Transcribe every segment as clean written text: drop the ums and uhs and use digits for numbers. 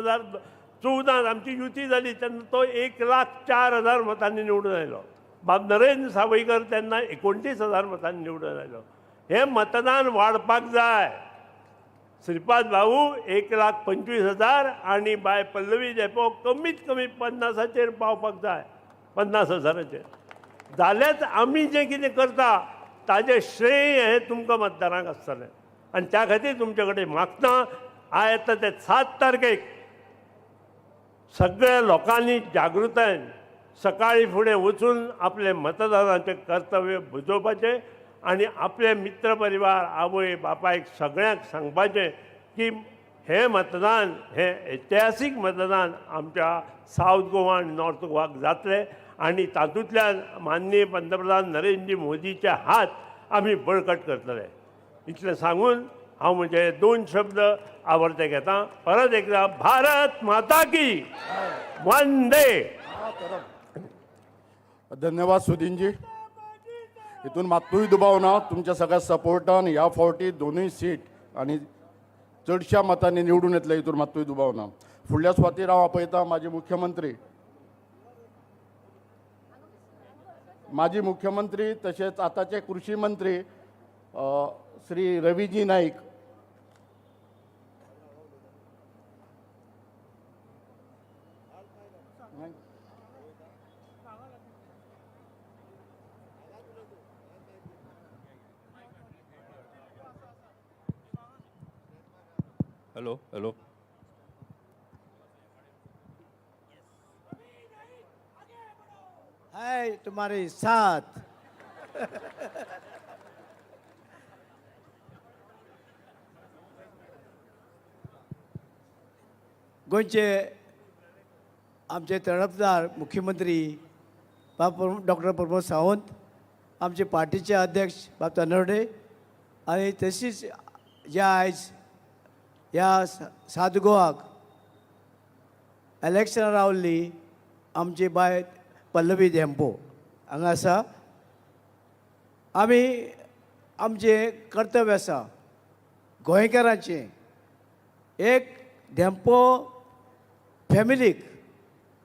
2014 आमची युती जाली तेन्ना तो 1,04,000 मतांनी निवडून आयलो. बाब नरेंद्र सावयकर तेन्ना 29,000 मतांनी निवडून आयलो. हें मतदान वाडपाक जाय. श्रीपाद भाऊ 1,25,000 आनी बाय पल्लवी धेंपो कमीत कमी 50 पावपाक जाय, 50,000 जाल्याच आमी जें कितें करता ताजें श्रेय हें तुमकां मतदारांक आसतलें. आनी त्या खातीर तुमचे कडेन मागता, आयज ते 7 तारखेक सगळ्या लोकांनी जागृतायेन सकाळीं फुडें वचून आपलें मतदानाचें कर्तव्य बजोवपाचें आनी आपले मित्र परिवार आवय बापायक सगळ्यांक सांगपाचें की हें मतदान हें ऐतिहासीक मतदान आमच्या सावथ गोवा आनी नॉर्थ गोवाक जातलें आनी तातूंतल्यान माननीय पंतप्रधान नरेंद्र मोदीचे हात आमी बळकट करतले. इतलें सांगून हांव म्हजे 2 शब्द आवर्ते घेता. परत एकदा भारत माता की वंदे. धन्यवाद सुदीनजी. हितून मात्तूय दुबाव ना, तुमच्या सगळ्या सपोर्टान ह्या फावटी 2 सीट आनी चडश्या मतांनी निवडून येतले, हितून मात्तूय दुबाव ना. फुडल्या सुवातीर हांव आपयता माजी मुख्यमंत्री तशेंच आतांचे कृशी मंत्री श्री रवीजी नाईक. Hello hello. है तुम्हारे साथ. गोंयचे आमचे तडफदार मुख्यमंत्री बाब डॉक्टर प्रमोद सावंत, आमचे पार्टीचे अध्यक्ष बाब तानर्डे आनी तशीच ज्या आयज ह्या सात गोवाक इलेक्शनां रावल्ली आमची बाय पल्लवी धेंपो हांगा आसा. आमी आमचें कर्तव्य आसा गोंयकारांचें, एक धेंपो फॅमिलीक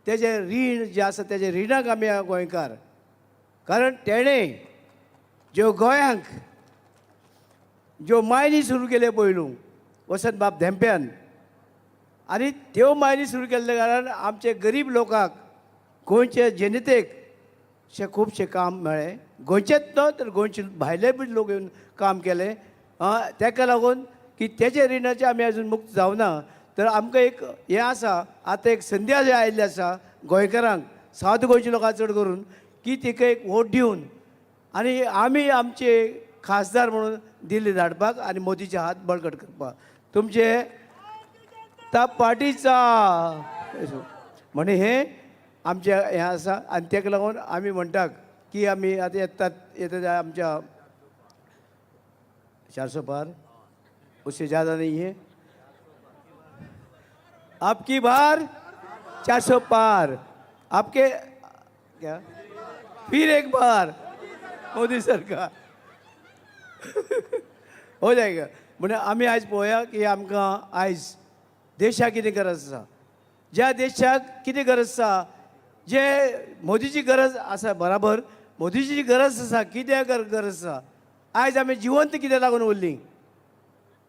तेजें रीण जें आसा तेजें रिणाक आमी गोंयकार, कारण तेणें ज्यो गोंयांक ज्यो मायनी सुरू केल्यो पयलू वसंत बाब धेंप्यान, आनी त्यो मायनी सुरू केल्ल्या कारणान आमचे गरीब लोकांक गोंयचे जनतेक अशें खुबशें काम मेळ्ळें. गोंयचेच न्हय तर गोंयचे भायले बी लोक येवन काम केलें. ताका लागून की तेजे रिणाचे आमी अजून मुक्त जावना. तर आमकां एक हें आसा, आतां एक संदी आयिल्ली आसा गोंयकारांक, सावथ गोंयच्या लोकांक चड करून, की तिका एक वोट दिवन आनी आमी आमचे खासदार म्हणून दिल्ली धाडपाक आनी मोदीचे हात बळकट करपाक. तुमचे त्या पार्टीचा म्हण हें आमचें हें आसा. आनी ताका लागून आमी म्हणटा की आमी आतां येतात येता आमच्या 400 पार, उससे ज़्यादा नहीं है. आपकी बार 400 पार, आपके क्या फिर एक बार मोदी सरकार हो जाएगा. म्हणजे आमी आयज पळोवया की आमकां आयज देशाक कितें गरज आसा, ज्या देशाक कितें गरज आसा, जे मोदीची गरज आसा, बराबर मोदीची गरज आसा, कित्याक गरज आसा. आयज आमी जिवंत कित्याक लागून उरलीं,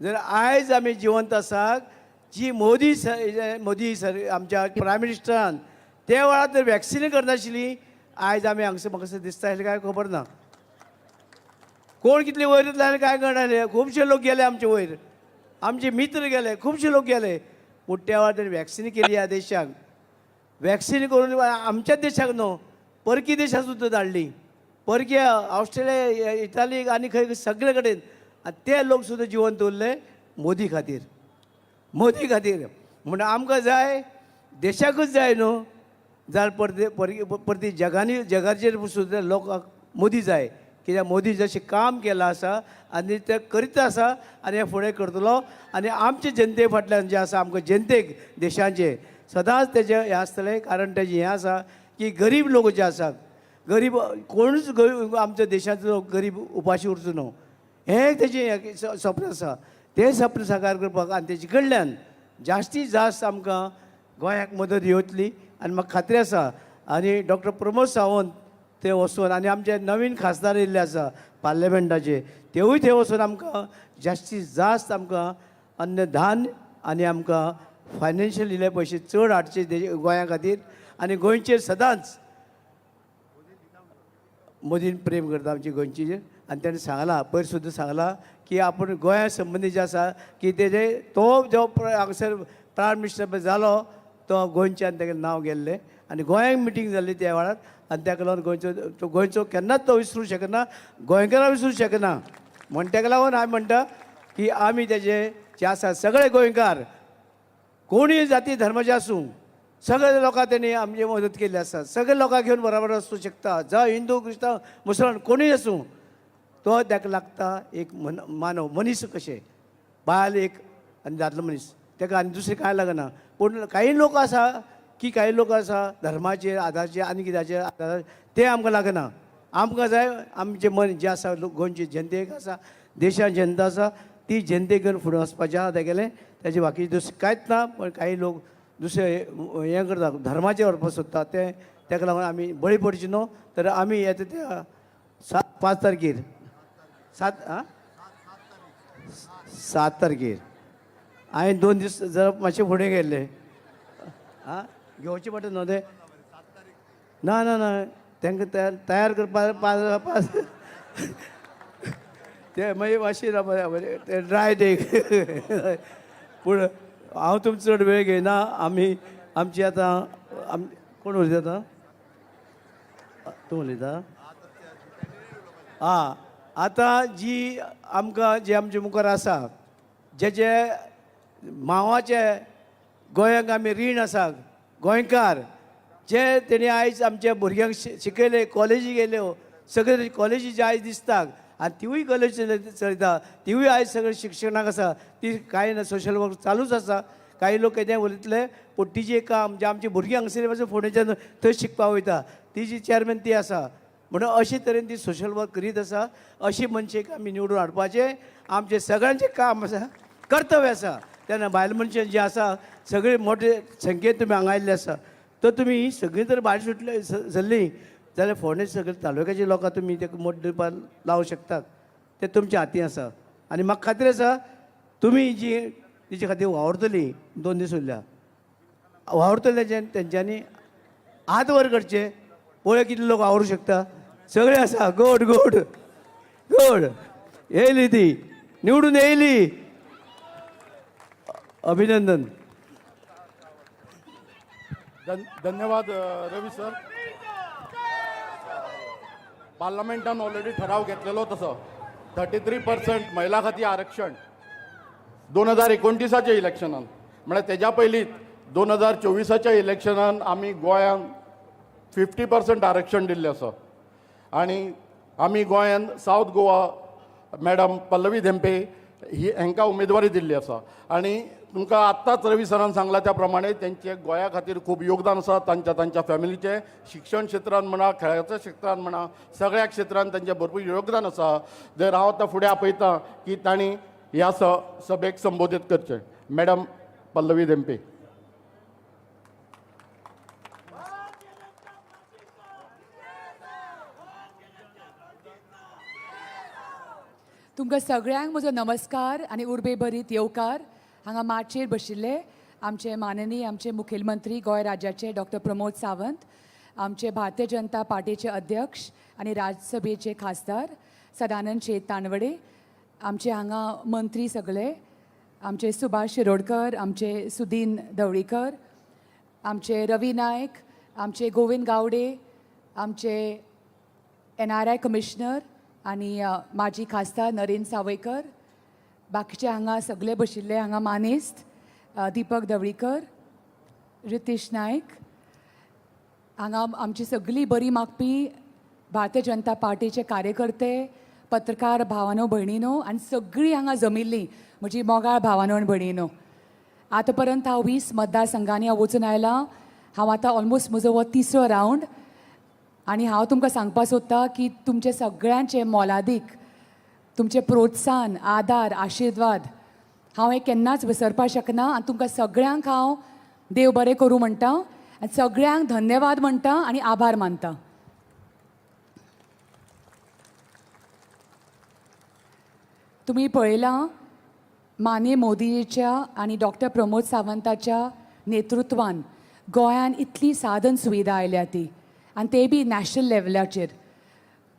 जर आयज आमी जिवंत आसात जी मोदी मोदी सर आमच्या प्रायम मिनिस्टरान त्या वेळार जर वॅक्सिन करनाशिल्ली, आयज आमी हांगसर म्हाका अशें दिसता आसलें काय खबर ना, कोण कितले वयर येतले आनी काय कळनासलें. खुबशे लोक गेले आमचे वयर, आमचे मित्र गेले, खुबशे लोक गेले. पूण त्या वेळार ताणें वॅक्सिन केली ह्या देशाक, वॅक्सिन करून आमच्याच देशाक न्हू परकी देशाक सुद्दां धाडली, परकी ऑस्ट्रेलिया, इटाली आनी खंय सगळे कडेन. आनी ते लोक सुद्दां जिवंत उरले मोदी खातीर, मोदी खातीर. म्हण आमकां जाय, देशाकूच जाय न्हू, जाल्यार परते परती जगांनी जगाचेर सुद्दां लोकांक मोदी जाय. कित्याक मोदी जशें काम केलां आसा आनी तें करीत आसा आनी हें फुडें करतलो. आनी आमचे जनते फाटल्यान जें आसा आमकां जनतेक देशाचें सदांच तेजें हें आसतलें. कारण तेजें हें आसा की गरीब लोक जे आसात, गरीब कोणूच आमच्या देशाचो गरीब उपाशी उरचो न्हू, हें तेजें सपन आसा. तें सपन साकार करपाक आनी तेजे कडल्यान जास्तीत जास्त आमकां गोंयाक मदत येवतली आनी म्हाका खात्री आसा. आनी डॉक्टर प्रमोद सावंत ते वचून आनी आमचे नवीन खासदार येयल्ले आसा पार्लमेंटाचे, तेवूय थंय वचून आमकां जास्तीत जास्त आमकां अन्नधान्य आनी आमकां फायनान्शियल इल्ले पयशे चड हाडचे गोंया खातीर. आनी गोंयचेर सदांच मोदीन प्रेम करता आमची गोंयची. आनी तेणें सांगलां, पयर सुद्दां सांगलां की आपूण गोंया संबंदी जें आसा की तेजे तो जो हांगासर प्रायम मिनिस्टर जालो तो गोंयच्यान तेगेलें नांव गेल्लें आनी गोंयांक मिटींग जाल्ली त्या वेळार. आनी तेका लागून गोंयचो तो गोंयचो केन्नाच तो विसरूंक शकना, गोंयकारां विसरूंक शकना. म्हण तेका लागून हांव म्हणटा की आमी तेजे जे आसा सगळे गोंयकार कोणूय जाती धर्माचे आसूं, सगळे लोकांक तेणी आमची मदत केल्ली आसा, सगळे लोकांक घेवन बराबर वचूंक शकता, जावं हिंदू क्रिस्तांव मुसलमान कोणूय आसूं, तो ताका लागता एक मन मानव मनीस कशें, बायल एक आनी दादलो मनीस, ताका आनी दुसरें कांय लागना. पूण काही लोक आसा की काही लोक आसा धर्माचेर आधारचेर आनी कित्याचेर आधार, ते आमकां लागना. आमकां जाय आमचें मन जें आसा गोंयचे जनतेक आसा, देशान जनता आसा, ती जनतेक घेवन फुडें वचपाचें आहा तेगेलें. तेजे बाकी दुसरें कांयच ना. पण काही लोक दुसरे हें करता, धर्माचेर व्हरपाक सोदता, तें तेका लागून आमी बळी पडचे न्हू. तर आमी येता त्या 5 तारखेर, सात आं 7 तारखेर हांवें 2 दीस जरा मातशें फुडें गेल्ले आं घेवचें पडटा न्हू तें. ना ना ना, तांकां तयार तयार करपाक 5 5 ते मागीर मातशें ते ड्राय ते. पूण हांव तुमचो चड वेळ घेयना. आमी आमची आतां आम कोण उलयता आतां? तूं उलयता? आं, आतां जी आमकां जे आमचे मुखार आसा, जे जे मावाचे गोंयांक आमी रीण आसा, गोंयकार जे तेणी आयज आमच्या भुरग्यांक शिकयले, कॉलेजी गेल्यो, सगळे कॉलेजी जे आयज दिसता आनी तिवूय कॉलेज चलयता, तिवूय आयज सगळे शिक्षणाक आसा, ती कांय ना सोशल वर्क चालूच आसा. काही लोक कितें उलयतले, पूण तिजें काम जे आमची भुरगीं हांगसर पासून फोंडेच्यान थंय शिकपाक वयता, तिजी चॅरमॅन ती आसा. म्हणून अशे तरेन ती सोशल वर्क करीत आसा. अशी मनशेक आमी निवडून हाडपाचें आमचें सगळ्यांचें काम आसा, कर्तव्य आसा. तेन्ना बायल मनशां जी आसा सगळी मोठे संख्येन तुमी हांगा आयिल्ले आसा, तर तुमी ही सगळीं जर भायर सुटले सरलीं जाल्यार फोंडें सगळे तालुक्याचे लोकां तुमी तेका मोट दिवपाक लावंक शकतात, तें तुमच्या हातीन आसा. आनी म्हाका खात्री आसा तुमी जी तिचे खातीर वावुरतलीं, 2 दीस उरल्या वावुरतले तेंच्यांनी हात वर करचे, पळय कितले लोक वावरूं शकता. सगळे आसा, गोड गोड गोड येयली ती निवडून येयली, अभिनंदन. धन्यवाद रवी सर. पार्लमेंटान ऑलरेडी ठराव घेतलेलो तसो 33% महिला खातीर आरक्षण 2029 इलेक्शनान, म्हळ्यार तेज्या पयलींच 2024 इलेक्शनान आमी गोंयांत 50% आरक्षण दिल्लें आसा. आनी आमी गोंयांत सावथ गोवा मॅडम पल्लवी धेंपे ही हांकां उमेदवारी दिल्ली आसा. आनी तुमकां आत्ताच रवी सरान सांगलां त्या प्रमाणे तेंचे गोंया खातीर खूब योगदान आसा, तांच्या तांच्या फॅमिलीचें शिक्षण क्षेत्रान म्हणा, खेळाच्या क्षेत्रान म्हणा, सगळ्या क्षेत्रान तांचें भरपूर योगदान आसा. जर हांव आतां फुडें आपयतां की तांणी ह्या सभेक संबोधीत करचें. मॅडम पल्लवी धेंपे. तुमकां सगळ्यांक म्हजो नमस्कार आनी उर्बेभरीत येवकार. हांगा माचयेर बशिल्ले आमचे माननीय आमचे मुखेलमंत्री गोंय राज्याचे डॉक्टर प्रमोद सावंत, आमचे भारतीय जनता पार्टीचे अध्यक्ष आनी राज्यसभेचे खासदार सदानंद शेट तानवडे, आमचे हांगा मंत्री सगळे, आमचे सुभाष शिरोडकर, आमचे सुदीन ढवळीकर, आमचे रवी नायक, आमचे गोविंद गावडे, आमचे NRI commissioner आनी माजी खासदार नरेंद्र सावयकर, बाकीचे हांगा सगळे बशिल्ले हांगा मानेस्त दीपक ढवळीकर, रितेश नायक, हांगा आमची सगळी बरी मागपी भारतीय जनता पार्टीचे कार्यकर्ते, पत्रकार भावानो भयणीनो आनी सगळीं हांगा जमिल्लीं म्हजी मोगाळ भावानो आनी भयणीनो. आतां पर्यंत हांव 20 मतदारसंघांनी हांव वचून आयलां. हांव आतां ऑलमोस्ट म्हजो हो तिसरो रावंड आनी हांव तुमकां सांगपाक सोदतां की तुमचें सगळ्यांचें मोलादीक तुमचें प्रोत्साहन, आदार, आशिर्वाद हांव हें केन्नाच विसरपाक शकना आनी तुमकां सगळ्यांक हांव देव बरें करूं म्हणटा आनी सगळ्यांक धन्यवाद म्हणटा आनी आभार मानता. तुमी पळयलां माननीय मोदीच्या आनी डॉक्टर प्रमोद सावंताच्या नेतृत्वान गोंयान इतली साधन सुविधा आयल्या ती आनी ते बी नॅशनल लेवलाचेर.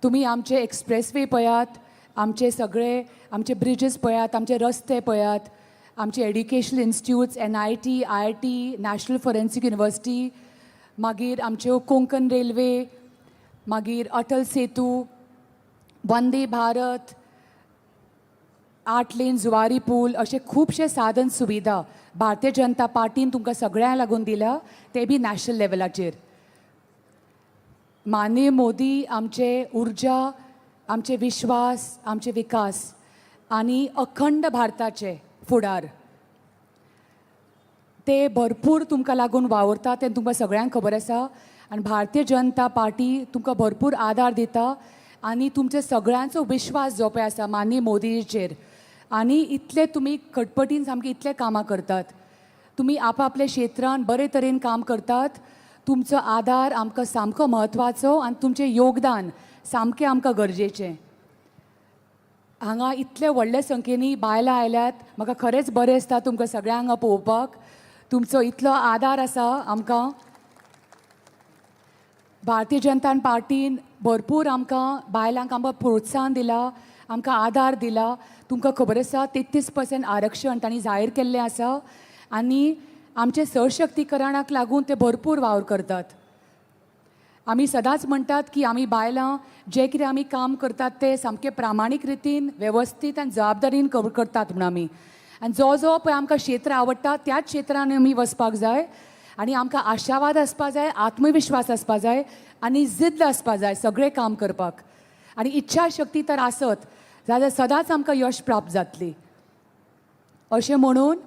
तुमी आमचे एक्सप्रेसवे पळयात, आमचे सगळे आमचे ब्रिजीस पळयात, आमचे रस्ते पळयात, आमचे educational institutes, NIT, IIT, national forensic university, मागीर आमच्यो कोंकण रेल्वे, मागीर अटल सेतू, वंदे भारत, 8 लेन जुवारी पूल, अशे खुबशे साधन सुविधा भारतीय जनता पार्टीन तुमकां सगळ्यांक लागून दिल्या, ते बी नॅशनल लेवलाचेर. माननीय मोदी आमचे उर्जा, आमचे विश्वास, आमचे विकास आनी अखंड भारताचे फुडार ते भरपूर तुमकां लागून वावुरता, तें तुमकां सगळ्यांक खबर आसा. आनी भारतीय जनता पार्टी तुमकां भरपूर आदार दिता आनी तुमचे सगळ्यांचो विश्वास जो पळय आसा माननीय मोदीचेर. आनी इतले तुमी खटपटीन सामकें इतले कामां करतात, तुमी आपआपल्या क्षेत्रान बरे तरेन काम करतात. तुमचो आदार आमकां सामको म्हत्वाचो आनी तुमचें योगदान सामकें आमकां गरजेचें. हांगा इतले व्हडले संख्येनी बायलां आयल्यात, म्हाका खरेंच बरें दिसता तुमकां सगळ्यांक हांगा पळोवपाक. तुमचो इतलो आदार आसा आमकां. भारतीय जनता पार्टीन भरपूर आमकां बायलांक आमकां प्रोत्साहन दिलां, आमकां आदार दिला. तुमकां खबर आसा 33% आरक्षण तांणी जाहीर केल्लें आसा आनी आमचे सशक्तीकरणाक लागून ते भरपूर वावर करतात. आमी सदांच म्हणटात की आमी बायलां जें कितें आमी काम करतात तें सामकें प्रामाणीक रितीन, वेवस्थीत आनी जबाबदारीन करतात म्हूण आमी. आनी जो जो पळय आमकां क्षेत्र आवडटा त्याच क्षेत्रान आमी वचपाक जाय आनी आमकां आशावाद आसपा जाय, आत्मविश्वास आसपा जाय आनी जिद्द आसपा जाय सगळें काम करपाक. आनी इच्छा शक्ती तर आसत जाल्यार सदांच आमकां यश प्राप्त जातली. अशें म्हणून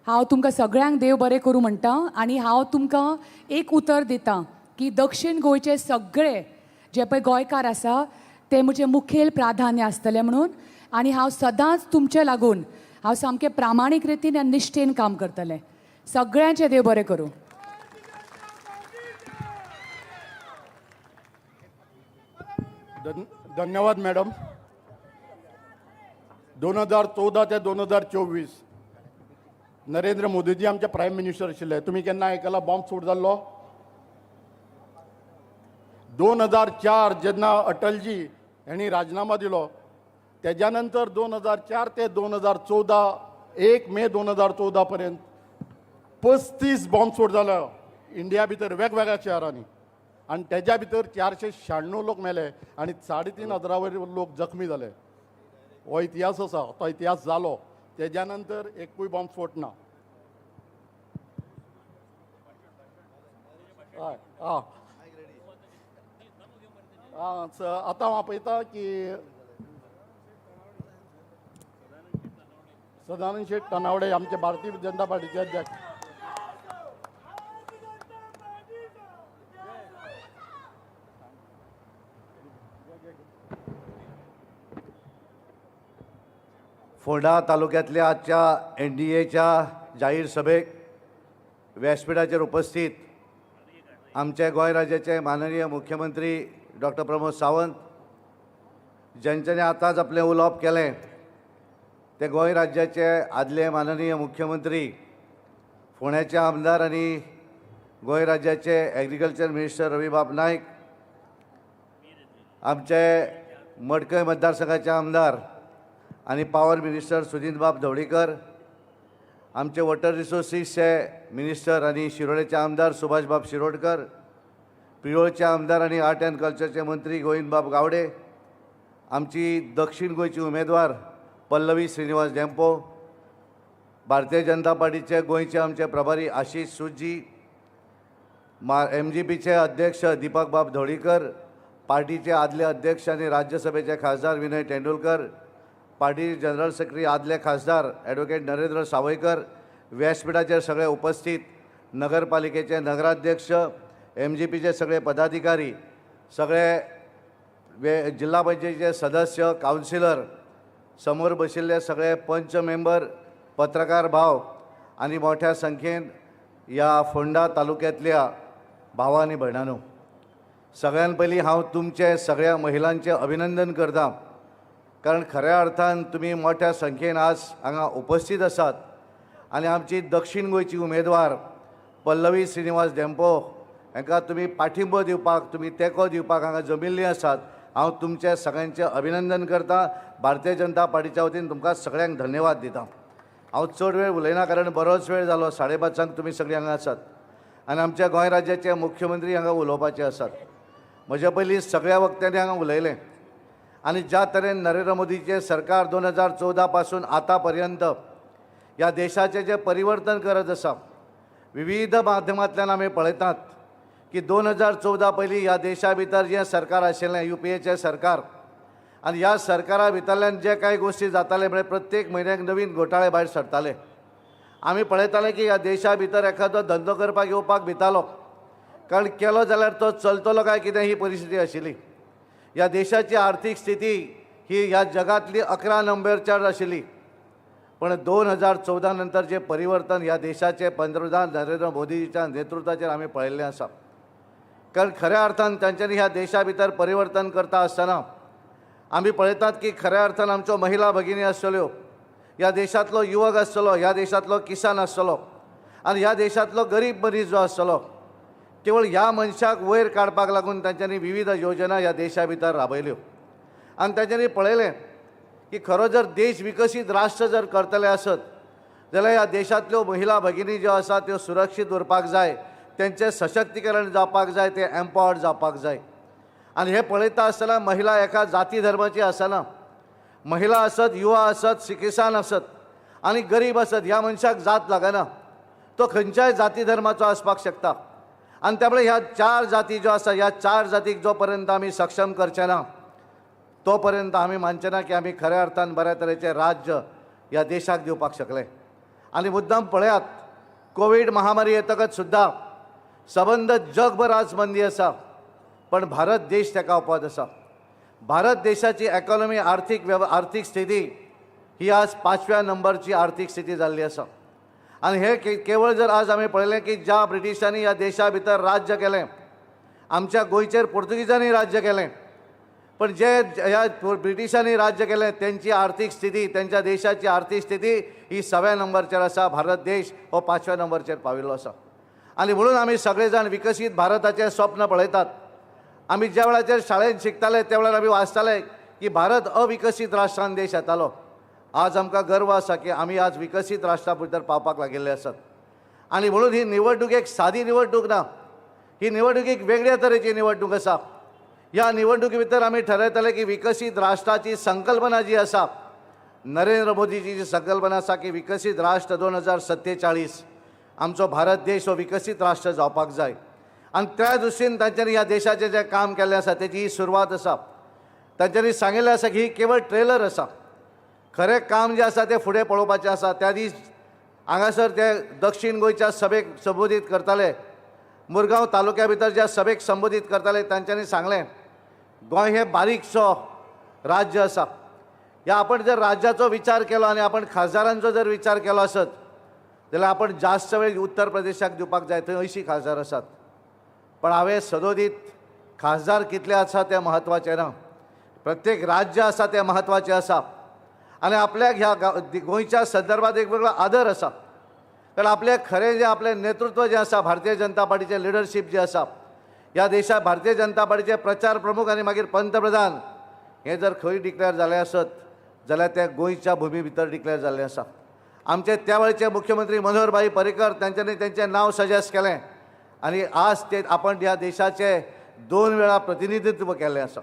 हांव तुमकां सगळ्यांक देव बरें करूं म्हणटा आनी हांव तुमकां एक उतर दितां की दक्षिण गोंयचे सगळे जे पळय गोंयकार आसा ते म्हजें मुखेल प्राधान्य आसतलें म्हणून. आनी हांव सदांच तुमचे लागून हांव सामकें प्रामाणीक रितीन आनी निश्ठेन काम करतलें. सगळ्यांचें देव बरें करूं. धन्यवाद मॅडम. 2014 ते 2024 नरेंद्र मोदीजी आमचे प्रायम मिनिस्टर आशिल्ले. तुमी केन्ना आयकला बॉम्ब स्फोट जाल्लो? 2004 जेन्ना अटलजी हांणी राजीनामा दिलो तेज्या नंतर 2004 ते 2014 1 मे 2014 पर्यंत 35 बॉम्ब स्फोट जालो इंडिया भितर वेगवेगळ्या शहरांनी आनी तेज्या भितर 496 लोक मेले आनी 3500 वयर लोक जखमी जाले. हो इतिहास आसा, तो इतिहास जालो. तेज्या नंतर एकूय बॉम्ब स्फोट ना. हय आं आतां हांव आपयता की सदानंद शेट तानावडे आमचे भारतीय जनता पार्टीचे अध्यक्ष. फोंडा तालुक्यांतल्या आजच्या एनडीएच्या जाहीर सभेक व्यासपीठाचेर उपस्थित आमचे गोंय राज्याचे माननीय मुख्यमंत्री डॉक्टर प्रमोद सावंत, ज्यांच्यानी आतांच आपलें उलोवप केलें ते गोंय राज्याचे आदले माननीय मुख्यमंत्री, फोंड्याचे आमदार आनी गोंय राज्याचे एग्रीकल्चर मिनिस्टर रवीबाब नायक, आमचे मडकय मतदारसंघाचे आमदार आनी पावर मिनिस्टर सुदिनबाब धवळीकर, आमचे वॉटर रिसोर्सीसचे मिनिस्टर आनी शिरोडेचे आमदार सुभाषबाब शिरोडकर, प्रियोळचे आमदार आनी आर्ट अँड कल्चरचे मंत्री गोविंदबाब गावडे, आमची दक्षिण गोंयची उमेदवार पल्लवी श्रीनिवास डेम्पो, भारतीय जनता पार्टीचे गोंयचे आमचे प्रभारी आशिष सुजी, एमजीपीचे अध्यक्ष दीपकबाब धवळीकर, पार्टीचे आदले अध्यक्ष आनी राज्यसभेचे खासदार Vinay Tendulkar, party general secretary आदले खासदार ॲडवोकेट नरेंद्र सावयकर, व्यासपीठाचेर सगळे उपस्थित नगरपालिकेचे नगराध्यक्ष, एमजीपीचे सगळे पदाधिकारी, सगळे जिल्हा पंचायतीचे सदस्य, कावन्सिलर, समोर बशिल्ले सगळे पंच मेंबर, पत्रकार भाव आनी मोठ्या संख्येन ह्या फोंडा तालुक्यांतल्या भावा आनी भयणांनो, सगळ्यान पयलीं हांव तुमचें सगळ्या महिलांचें अभिनंदन करता, कारण खऱ्या अर्थान तुमी मोठ्या संख्येन आज हांगा उपस्थीत आसात आनी आमची दक्षीण गोंयची उमेदवार पल्लवी श्रीनिवास धेंपो हांकां तुमी पाठिंबो दिवपाक, तुमी तेंको दिवपाक हांगा जमिल्लीं आसात. हांव तुमचें सगळ्यांचें अभिनंदन करता. भारतीय जनता पार्टीच्या वतीन तुमकां सगळ्यांक धन्यवाद दिता. हांव चड वेळ उलयना कारण बरोच वेळ जालो, 5:30 तुमी सगळीं हांगा आसात आनी आमच्या गोंय राज्याचे मुख्यमंत्री हांगा उलोवपाचे आसात. म्हज्या पयलीं सगळ्या वक्त्यांनी हांगा उलयलें आनी ज्या तरेन नरेंद्र मोदीचें सरकार 2014 पासून आतां पर्यंत ह्या देशाचें जें परिवर्तन करत आसा, विविध माध्यमांतल्यान आमी पळयतात की 2014 पयलीं ह्या देशा भितर जें सरकार आशिल्लें UPAचें सरकार, आनी ह्या सरकारा भितरल्यान जे कांय गोश्टी जाताले म्हळ्यार प्रत्येक म्हयन्याक नवीन घोटाळे भायर सरताले. आमी पळयताले की ह्या देशा भितर एखादो धंदो करपाक येवपाक भितालो, कारण केलो जाल्यार तो चलतलो काय कितें ही परिस्थिती आशिल्ली. ह्या देशाची आर्थीक स्थिती ही ह्या जगांतली 11 नंबरचेर आशिल्ली, पण 2014 नंतर जे परिवर्तन ह्या देशाचे पंतप्रधान नरेंद्र मोदीच्या नेतृत्वाचेर आमी पळयल्लें आसा. कारण खऱ्या अर्थान तांच्यांनी ह्या देशा भितर परिवर्तन करता आसतना आमी पळयतात की खऱ्या अर्थान आमच्यो महिला भगिनी आसतल्यो, ह्या देशांतलो युवक आसतलो, ह्या देशांतलो किसान आसतलो आनी ह्या देशांतलो गरीब मनीस जो आसतलो, केवळ ह्या मनशाक वयर काडपाक लागून तांच्यांनी विविध योजना ह्या देशा भितर राबयल्यो. आनी तांच्यांनी पळयलें की खरो जर देश विकसीत राष्ट्र जर करतले आसत जाल्यार ह्या देशांतल्यो महिला भगिनी ज्यो आसा त्यो सुरक्षीत उरपाक जाय, तेंचें सशक्तीकरण जावपाक जाय, ते एम्पावर्ड जावपाक जाय. आनी हें पळयता आसतना महिला एका जाती धर्माची आसना, महिला आसत, युवा आसत, किसान आसत आनी गरीब आसत, ह्या मनशाक जात लागना, तो खंयच्याय जाती धर्माचो आसपाक शकता. आनी त्यामुळे ह्या 4 जाती ज्यो आसा, ह्या 4 जातीक जो पर्यंत आमी सक्षम करचे ना तो पर्यंत आमी मानचे ना की आमी खऱ्या अर्थान बऱ्या तरेचें राज्य ह्या देशाक दिवपाक शकले. आनी मुद्दाम पळयात, कोवीड महामारी येतकच सुद्दां सबंद जगभर आज मंदी आसा, पण भारत देश ताका अपवाद आसा. भारत देशाची इकॉनॉमी, आर्थीक स्थिती ही आज 5व्या नंबरची आर्थीक स्थिती जाल्ली आसा. आनी हे केवळ जर आज आमी पळयलें की ज्या ब्रिटिशांनी ह्या देशा भितर राज्य केलें, आमच्या गोंयचेर पोर्तुगीजांनी राज्य केलें, पण जे ह्या ब्रिटिशांनी राज्य केलें तेंची आर्थीक स्थिती, तेंच्या देशाची आर्थीक स्थिती ही 6व्या नंबरचेर आसा. भारत देश हो 5व्या नंबरचेर पाविल्लो आसा. आनी म्हणून आमी सगळे जाण विकसीत भारताचें स्वप्न पळयतात. आमी ज्या वेळाचेर शाळेंत शिकताले त्या वेळार आमी वाचताले की भारत अविकसीत राष्ट्रान देश येतालो. आज आमकां गर्व आसा की आमी आज विकसीत राष्ट्रा भितर पावपाक लागिल्ले आसात. आनी म्हणून ही निवडणूक एक सादी निवडणूक ना, ही निवडणूक एक वेगळ्या तरेची निवडणूक आसा. ह्या निवडणुके भितर आमी ठरयतले की विकसीत राष्ट्राची संकल्पना जी आसा, नरेंद्र मोदीची जी संकल्पना आसा की विकसीत राष्ट्र 2047, आमचो भारत देश हो विकसीत राष्ट्र जावपाक जाय. आनी त्या दृश्टीन तांच्यांनी ह्या देशाचें जें काम केल्लें आसा तेजी ही सुरवात आसा. तांच्यांनी सांगिल्लें आसा की ही केवळ ट्रेलर आसा, खरें काम जें आसा तें फुडें पळोवपाचें आसा. त्या दीस हांगासर ते दक्षीण गोंयच्या सभेक संबोधीत करताले, मुरगांव तालुक्या भितर ज्या सभेक संबोधीत करताले तांच्यांनी सांगलें, गोंय हें बारीकसो राज्य आसा. ह्या आपण जर राज्याचो विचार केलो आनी आपण खासदारांचो जर विचार केलो आसत जाल्यार आपण जास्त वेळ उत्तर प्रदेशाक दिवपाक जाय, थंय 80 खासदार आसात. पण हांवें सदोदीत खासदार कितले आसा तें म्हत्वाचें ना, प्रत्येक राज्य आसा तें म्हत्वाचें आसा. आनी आपल्याक ह्या गोंयच्या संदर्भात एक वेगळो आदर आसा, कारण आपल्याक खरें जें आपलें नेतृत्व जें आसा, भारतीय जनता पार्टीचें लिडरशीप जें आसा, ह्या देशाक भारतीय जनता पार्टीचे प्रचार प्रमुख आनी मागीर पंतप्रधान हें जर खंय डिक्लेअर जालें आसत जाल्यार तें गोंयच्या भुमी भितर डिक्लेअर जाल्लें आसा. आमचे त्या वेळचे मुख्यमंत्री मनोहरभाई पर्रीकर तांच्यांनी तेंचें नांव सजेस्ट केलें आनी आज ते आपण ह्या देशाचें 2 वेळा प्रतिनिधित्व केल्लें आसा.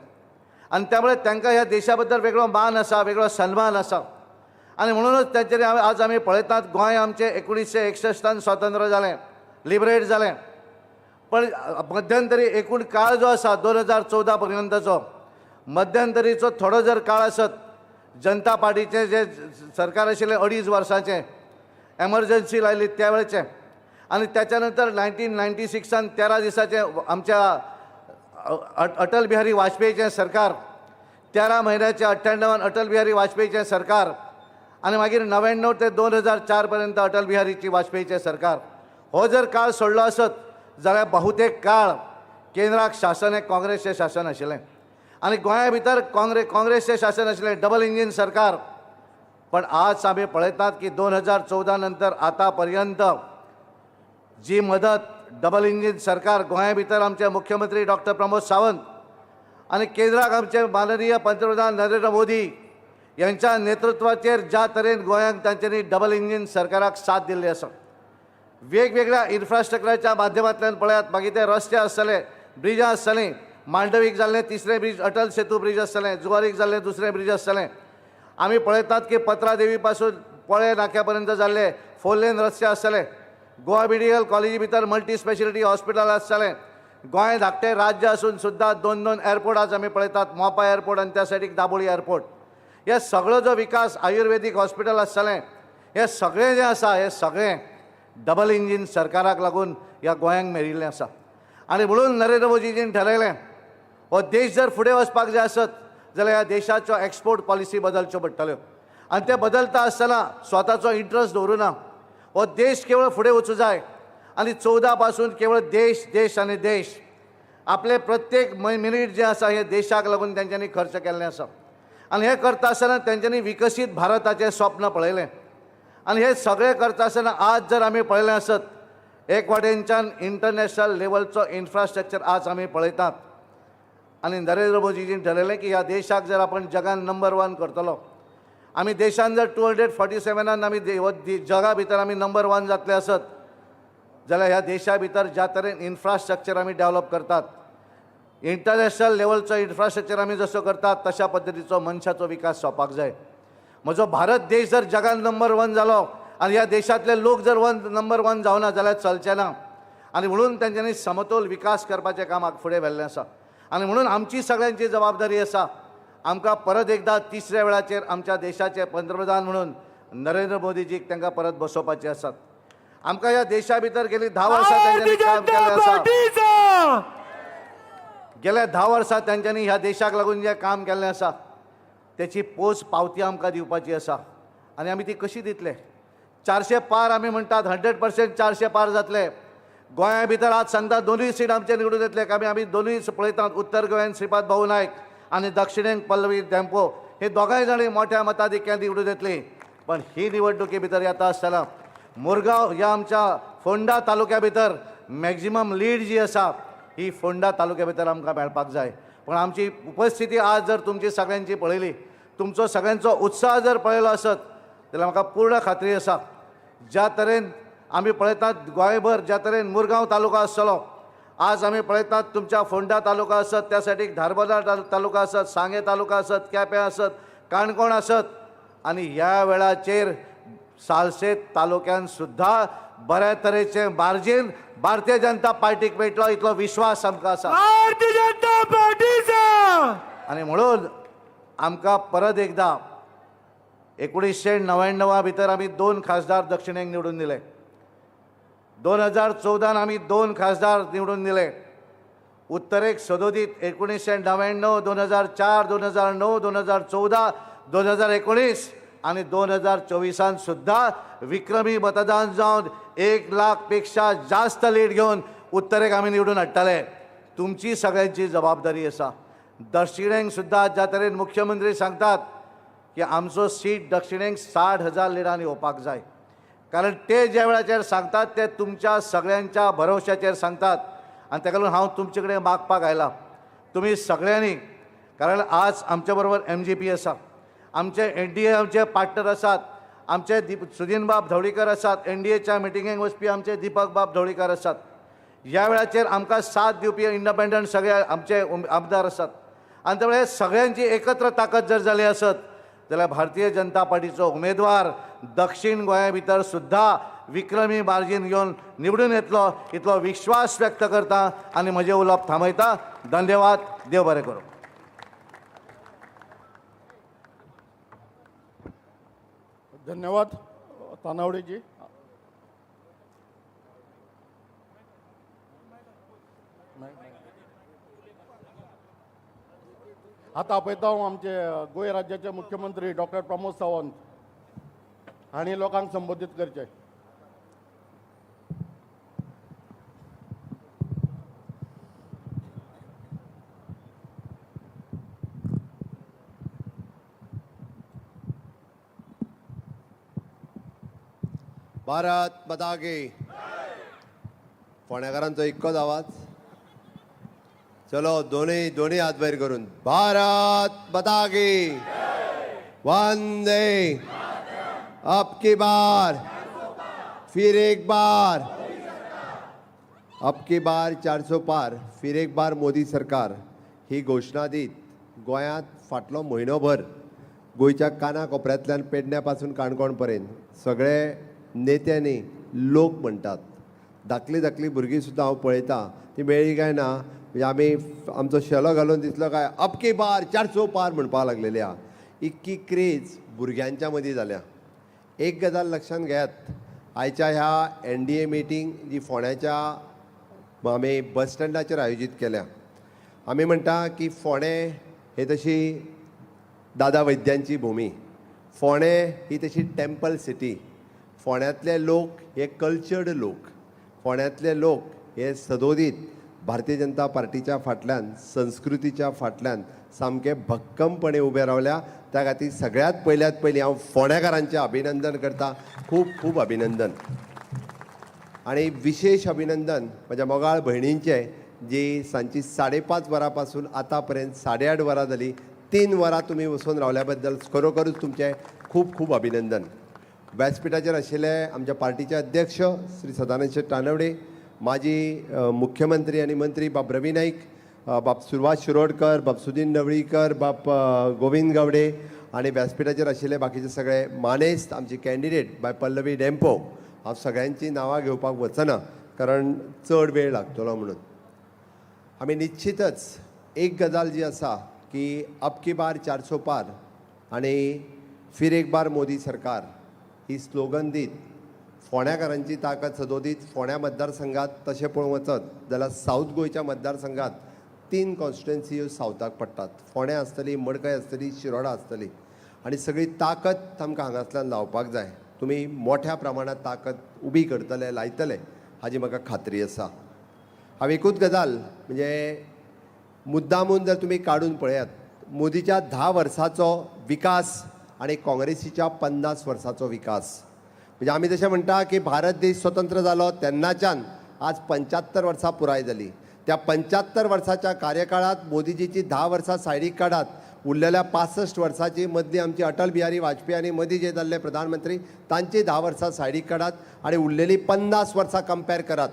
आनी त्यामुळे तांकां ह्या देशा बद्दल वेगळो मान आसा, वेगळो सन्मान आसा. आनी म्हणूनच तांच्यांनी आज आमी पळयतात गोंय आमचें 1961 स्वतंत्र जालें, लिबरेट जालें, पण मध्यंतरी एकूण काळ जो आसा 2014 पर्यंतचो मध्यंतरीचो थोडो जर काळ आसत, जनता पार्टीचें जें सरकार आशिल्लें 2.5 वर्सांचें एमर्जन्सी लायली त्या वेळचें, आनी त्याच्या नंतर 1996 13 दिसाचें आमच्या अटल बिहारी वाजपेयीचें सरकार, 13 म्हयन्याचें 98 अटल बिहारी वाजपेयीचें सरकार, आनी मागीर 99 ते 2004 पर्यंत अटल बिहारीची वाजपेयीचें सरकार. हो जर काळ सोडलो आसत जाल्यार बहुतेक काळ केंद्राक शासन हें काँग्रेसचें शासन आशिल्लें आनी गोंया भितर काँग्रेसचें शासन आशिल्लें, डबल इंजीन सरकार. पण आज आमी पळयतात की 2014 नंतर आतां पर्यंत जी मदत डबल इंजीन सरकार गोंया भितर आमचे मुख्यमंत्री डॉक्टर प्रमोद सावंत आनी केंद्राक आमचे माननीय पंतप्रधान नरेंद्र मोदी यांच्या नेतृत्वाचेर ज्या तरेन गोंयांक तांच्यांनी डबल इंजीन सरकाराक साथ दिल्ली आसा, वेगवेगळ्या इन्फ्रास्ट्रक्चराच्या माध्यमांतल्यान पळयात, मागीर ते रस्ते आसतले, ब्रिजां आसतलीं, मांडवीक जाल्लें तिसरें ब्रीज अटल सेतू ब्रीज आसतलें, जुवारीक जाल्लें दुसरें ब्रीज आसतलें. आमी पळयतात की पत्रादेवी पासून पळे नाक्या पर्यंत जाल्ले 4 लेन रस्ते आसतले, गोवा मेडिकल कॉलेजी भितर मल्टी स्पेशलिटी हॉस्पिटल आसतलें. गोंय धाकटें राज्य आसून सुद्दां 2-2 एअरपोर्ट आज आमी पळयतात, मोपा एअरपोर्ट आनी त्या सायडीक दाबोळी एअरपोर्ट. हे सगळो जो विकास, आयुर्वेदीक हॉस्पिटल आसतलें, हे सगळें जें आसा हें सगळें डबल इंजीन सरकाराक लागून ह्या गोंयांक मेळिल्लें आसा. आनी म्हणून नरेंद्र मोदीजीन ठरयलें हो देश जर फुडें वचपाक जाय आसत जाल्यार ह्या देशाच्यो एक्सपोर्ट पॉलिसी बदलच्यो पडटल्यो आनी ते बदलता आसतना स्वताचो इंट्रस्ट दवरुना, हो देश केवळ फुडें वचूं जाय. आनी 14 पासून केवळ देश देश आनी देश आपले प्रत्येक मिनीट जें आसा हें देशाक लागून तेंच्यांनी खर्च केल्लें आसा. आनी हें करता आसतना तेंच्यांनी विकसीत भारताचें स्वप्न पळयलें. आनी हें सगळें करता आसतना आज जर आमी पळयलें आसत एक वाटेनच्यान इंटरनॅशनल लेवलचो इन्फ्रास्ट्रक्चर आज आमी पळयतात. आनी नरेंद्र मोदीजीन ठरयलें की ह्या देशाक जर आपण जगान नंबर 1 करतलो, आमी देशान जर 247 आमी जगा भितर आमी नंबर 1 जातले आसत जाल्यार ह्या देशा भितर ज्या तरेन इन्फ्रास्ट्रक्चर आमी डेव्हलप करतात, इंटरनॅशनल लेवलचो इन्फ्रास्ट्रक्चर आमी जसो करतात तशा पद्दतीचो मनशाचो विकास जावपाक जाय. म्हजो भारत देश जर जगान नंबर 1 जालो आनी ह्या देशांतले लोक जर नंबर 1 जावना जाल्यार चलचें ना. आनी म्हणून तेंच्यांनी समतोल विकास करपाचें कामाक फुडें व्हेल्लें आसा. आनी म्हणून आमची सगळ्यांची जबाबदारी आसा, आमकां परत एकदां तिसऱ्या वेळाचेर आमच्या देशाचे पंतप्रधान म्हणून नरेंद्र मोदीजीक तांकां परत बसोवपाचे आसात. आमकां ह्या देशा भितर गेली 10 वर्सां तेंच्यांनी काम केल्लें आसा. गेल्या 10 वर्सां तेंच्यांनी ह्या देशाक लागून जें काम केल्लें आसा तेची पोच पावती आमकां दिवपाची आसा. आनी आमी ती कशी दितले? 400 पार आमी म्हणटात, 100% 400 पार जातले. गोंया भितर आज सांगता 2 सीट आमचे निवडून येतले. आमी आमी 2 पळयतात, उत्तर गोंयान श्रीपाद भाऊ नायक आनी दक्षिणेक पल्लवी धेंपो हे दोगांय जाणी मोठ्या मताधिक्यान निवडून येतली. पण ही निवडणुके भितर येता आसतना मुरगांव ह्या आमच्या फोंडा तालुक्या भितर मॅक्झिमम लीड जी आसा ही फोंडा तालुक्या भितर आमकां मेळपाक जाय. पण आमची उपस्थिती आज जर तुमची सगळ्यांची पळयली, तुमचो सगळ्यांचो उत्साह जर पळयलो आसत जाल्यार म्हाका पूर्ण खात्री आसा ज्या तरेन आमी पळयतात गोंयभर, ज्या तरेन मुरगांव तालुका आसतलो, आज आमी पळयतात तुमच्या फोंडा तालुका आसत, त्या सायडीक धारबांदोडा तालुका आसत, सांगें तालुका आसत, केपें आसत, काणकोण आसत, आनी ह्या वेळाचेर सालसेत तालुक्यान सुद्दां बऱ्या तरेचें मार्जीन भारतीय जनता पार्टीक मेळटलो इतलो विश्वास आमकां आसा. भारतीय जनता पार्टीचा. आनी म्हणून आमकां परत एकदां 1999 भितर आमी 2 खासदार दक्षिणेक निवडून दिले, 2014 आमी 2 खासदार निवडून दिले, उत्तरेक सदोदीत 1999, 2004, 2009, 2014, 2019 आनी 2024 सुद्दां विक्रमी मतदान जावन 1 लाख पेक्षा जास्त लीड घेवन उत्तरेक आमी निवडून हाडटले. तुमची सगळ्यांची जबाबदारी आसा. दक्षिणेक सुद्दां ज्या तरेन मुख्यमंत्री सांगतात की आमचो सीट दक्षिणेक 60,000 लिडान येवपाक जाय, कारण ते ज्या वेळाचेर सांगतात ते तुमच्या सगळ्यांच्या भरवशाचेर सांगतात. आनी ताका लागून हांव तुमचे कडेन मागपाक आयला तुमी सगळ्यांनी, कारण आज आमच्या बरोबर MGP आसा, आमचे NDA आमचे पार्टनर आसात, आमचे सुदीनबाब धवळीकर आसात, NDAच्या मिटिंगेक वचपी आमचे दीपक बाब धवळीकर आसात. ह्या वेळाचेर आमकां साथ दिवपी इंडिपेंडंट सगळे आमचे आमदार आसात. आनी त्यामुळे सगळ्यांची एकत्र ताकद जर जाली आसत जाल्यार भारतीय जनता पार्टीचो उमेदवार दक्षिण गोंया भितर सुद्दां विक्रमी मार्जीन घेवन निवडून येतलो इतलो विश्वास व्यक्त करता आनी म्हजें उलोवप थांबयता. धन्यवाद. देव बरें करूं. धन्यवाद तानावडेजी. आता आपयता हांव आमचे गोंय राज्याचे मुख्यमंत्री डॉक्टर प्रमोद सावंत. हांणी लोकांक संबोधीत करचें. भारत माता की. फोंडेकारांचो इतकोच आवाज. चलो दोन्ही दोन्ही हात वयर करून भारत माता की. वंदे. अब की बार फिर एक बार, अब की बार 400 पार, फिर एक बार मोदी सरकार ही घोशणा दीत गोंयांत फाटलो म्हयनोभर गोंयच्या काना कोपऱ्यांतल्यान पेडण्या पासून काणकोण पर्यंत सगळे नेत्यांनी लोक म्हणटात. धाकली धाकली भुरगीं सुद्दां हांव पळयतां ती मेळ्ळी काय ना म्हणजे आमी आमचो शेलो घालून दिसलो काय अब की बार 400 पार म्हणपाक लागलेली आहा. इतकी क्रेज भुरग्यांच्या मदीं जाल्या. एक गजाल लक्षांत घेयात, आयच्या ह्या NDA meeting जी फोंड्याच्या आमी बस स्टँडाचेर आयोजीत केल्या, आमी म्हणटा की फोंडें हे तशी दादा वैद्यांची भुमी, फोंडें ही तशी टेम्पल सिटी, फोंड्यांतले लोक हे कल्चर्ड लोक, फोंड्यांतले लोक हे सदोदीत भारतीय जनता पार्टीच्या फाटल्यान, संस्कृतीच्या फाटल्यान सामके भक्कमपणे उबे रावल्या. त्या खातीर सगळ्यांत पयल्यात पयलीं हांव फोंडेकारांचें अभिनंदन करता. खूब खूब अभिनंदन. आनी विशेश अभिनंदन म्हज्या मोगाळ भयणींचें जी सांजची 5:30 वरां पासून आतां पर्यंत 8:30 वरां जालीं, 3 वरां तुमी वचून रावल्या बद्दल खरोखरूच तुमचें खूब खूब अभिनंदन. व्यासपिठाचेर आशिल्ले आमच्या पार्टीचे अध्यक्ष श्री सदानंद शेट तानवडे, माजी मुख्यमंत्री आनी मंत्री बाब रवी नाईक, बाब सुभाष शिरोडकर, बाब सुदीन ढवळीकर, बाब गोविंद गावडे आनी व्यासपिठाचेर आशिल्ले बाकीचे सगळे मानेस्त, आमची कॅन्डिडेट बाय पल्लवी डेम्पो. हांव सगळ्यांची नांवां घेवपाक वचना कारण चड वेळ लागतलो म्हणून. आमी निश्चितच एक गजाल जी आसा की अब की बार 400 पार आनी फिर एक बार मोदी सरकार ही स्लोगन दीत फोंड्याकारांची ताकद सदोदीत फोंड्या मतदारसंघात तशें पळोवंक वचत जाल्यार सावथ गोंयच्या मतदारसंघात 3 कॉन्स्टिट्युएन्सी ह्यो सावथाक पडटात. फोंड्या आसतली, मडकय आसतली, शिरोडा आसतली आनी सगळी ताकद आमकां हांगासल्यान लावपाक जाय. तुमी मोठ्या प्रमाणांत ताकद उबी करतले, लायतले हाजी म्हाका खात्री आसा. हांव एकूच गजाल म्हणजे मुद्दामून जर तुमी काडून पळयात, मोदीच्या 10 वर्साचो विकास आनी काँग्रेसीच्या 50 वर्साचो विकास, म्हणजे आमी जशें म्हणटा की भारत देश स्वतंत्र जालो तेन्नाच्यान आज 75 वर्सां पुराय जाली. त्या 75 वर्साच्या कार्यकाळांत मोदीजीची 10 वर्सां सायडीक काडात, उरलेल्या 65 वर्साची मदली आमची अटल बिहारी वाजपेयी आनी मदीं जे जाल्ले प्रधानमंत्री तांची 10 वर्सां सायडीक काडात आनी उरलेली 50 वर्सां कंपेर करात.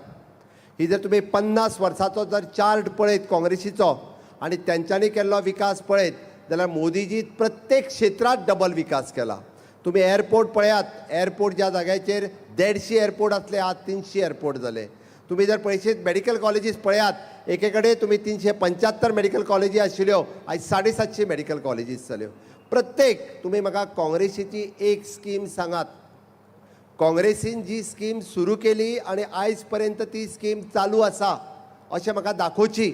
ही जर तुमी 50 वर्साचो जर चार्ट पळयत काँग्रेसीचो आनी तेंच्यांनी केल्लो विकास पळयत जाल्यार मोदीजी प्रत्येक क्षेत्रांत डबल विकास केला. तुमी एअरपोर्ट पळयात, एअरपोर्ट ज्या जाग्याचेर 150 एअरपोर्ट आसले आज 300 एअरपोर्ट जाले. तुमी जर पळयशीत मेडिकल कॉलेजीस पळयात, एके कडेन तुमी 375 मेडिकल कॉलेजी आशिल्ल्यो, आयज 750 मेडिकल कॉलेजीस जाल्यो. प्रत्येक तुमी म्हाका काँग्रेसीची एक स्कीम सांगात, काँग्रेसीन जी स्कीम सुरू केली आनी आयज पर्यंत ती स्कीम चालू आसा अशें म्हाका दाखोवची,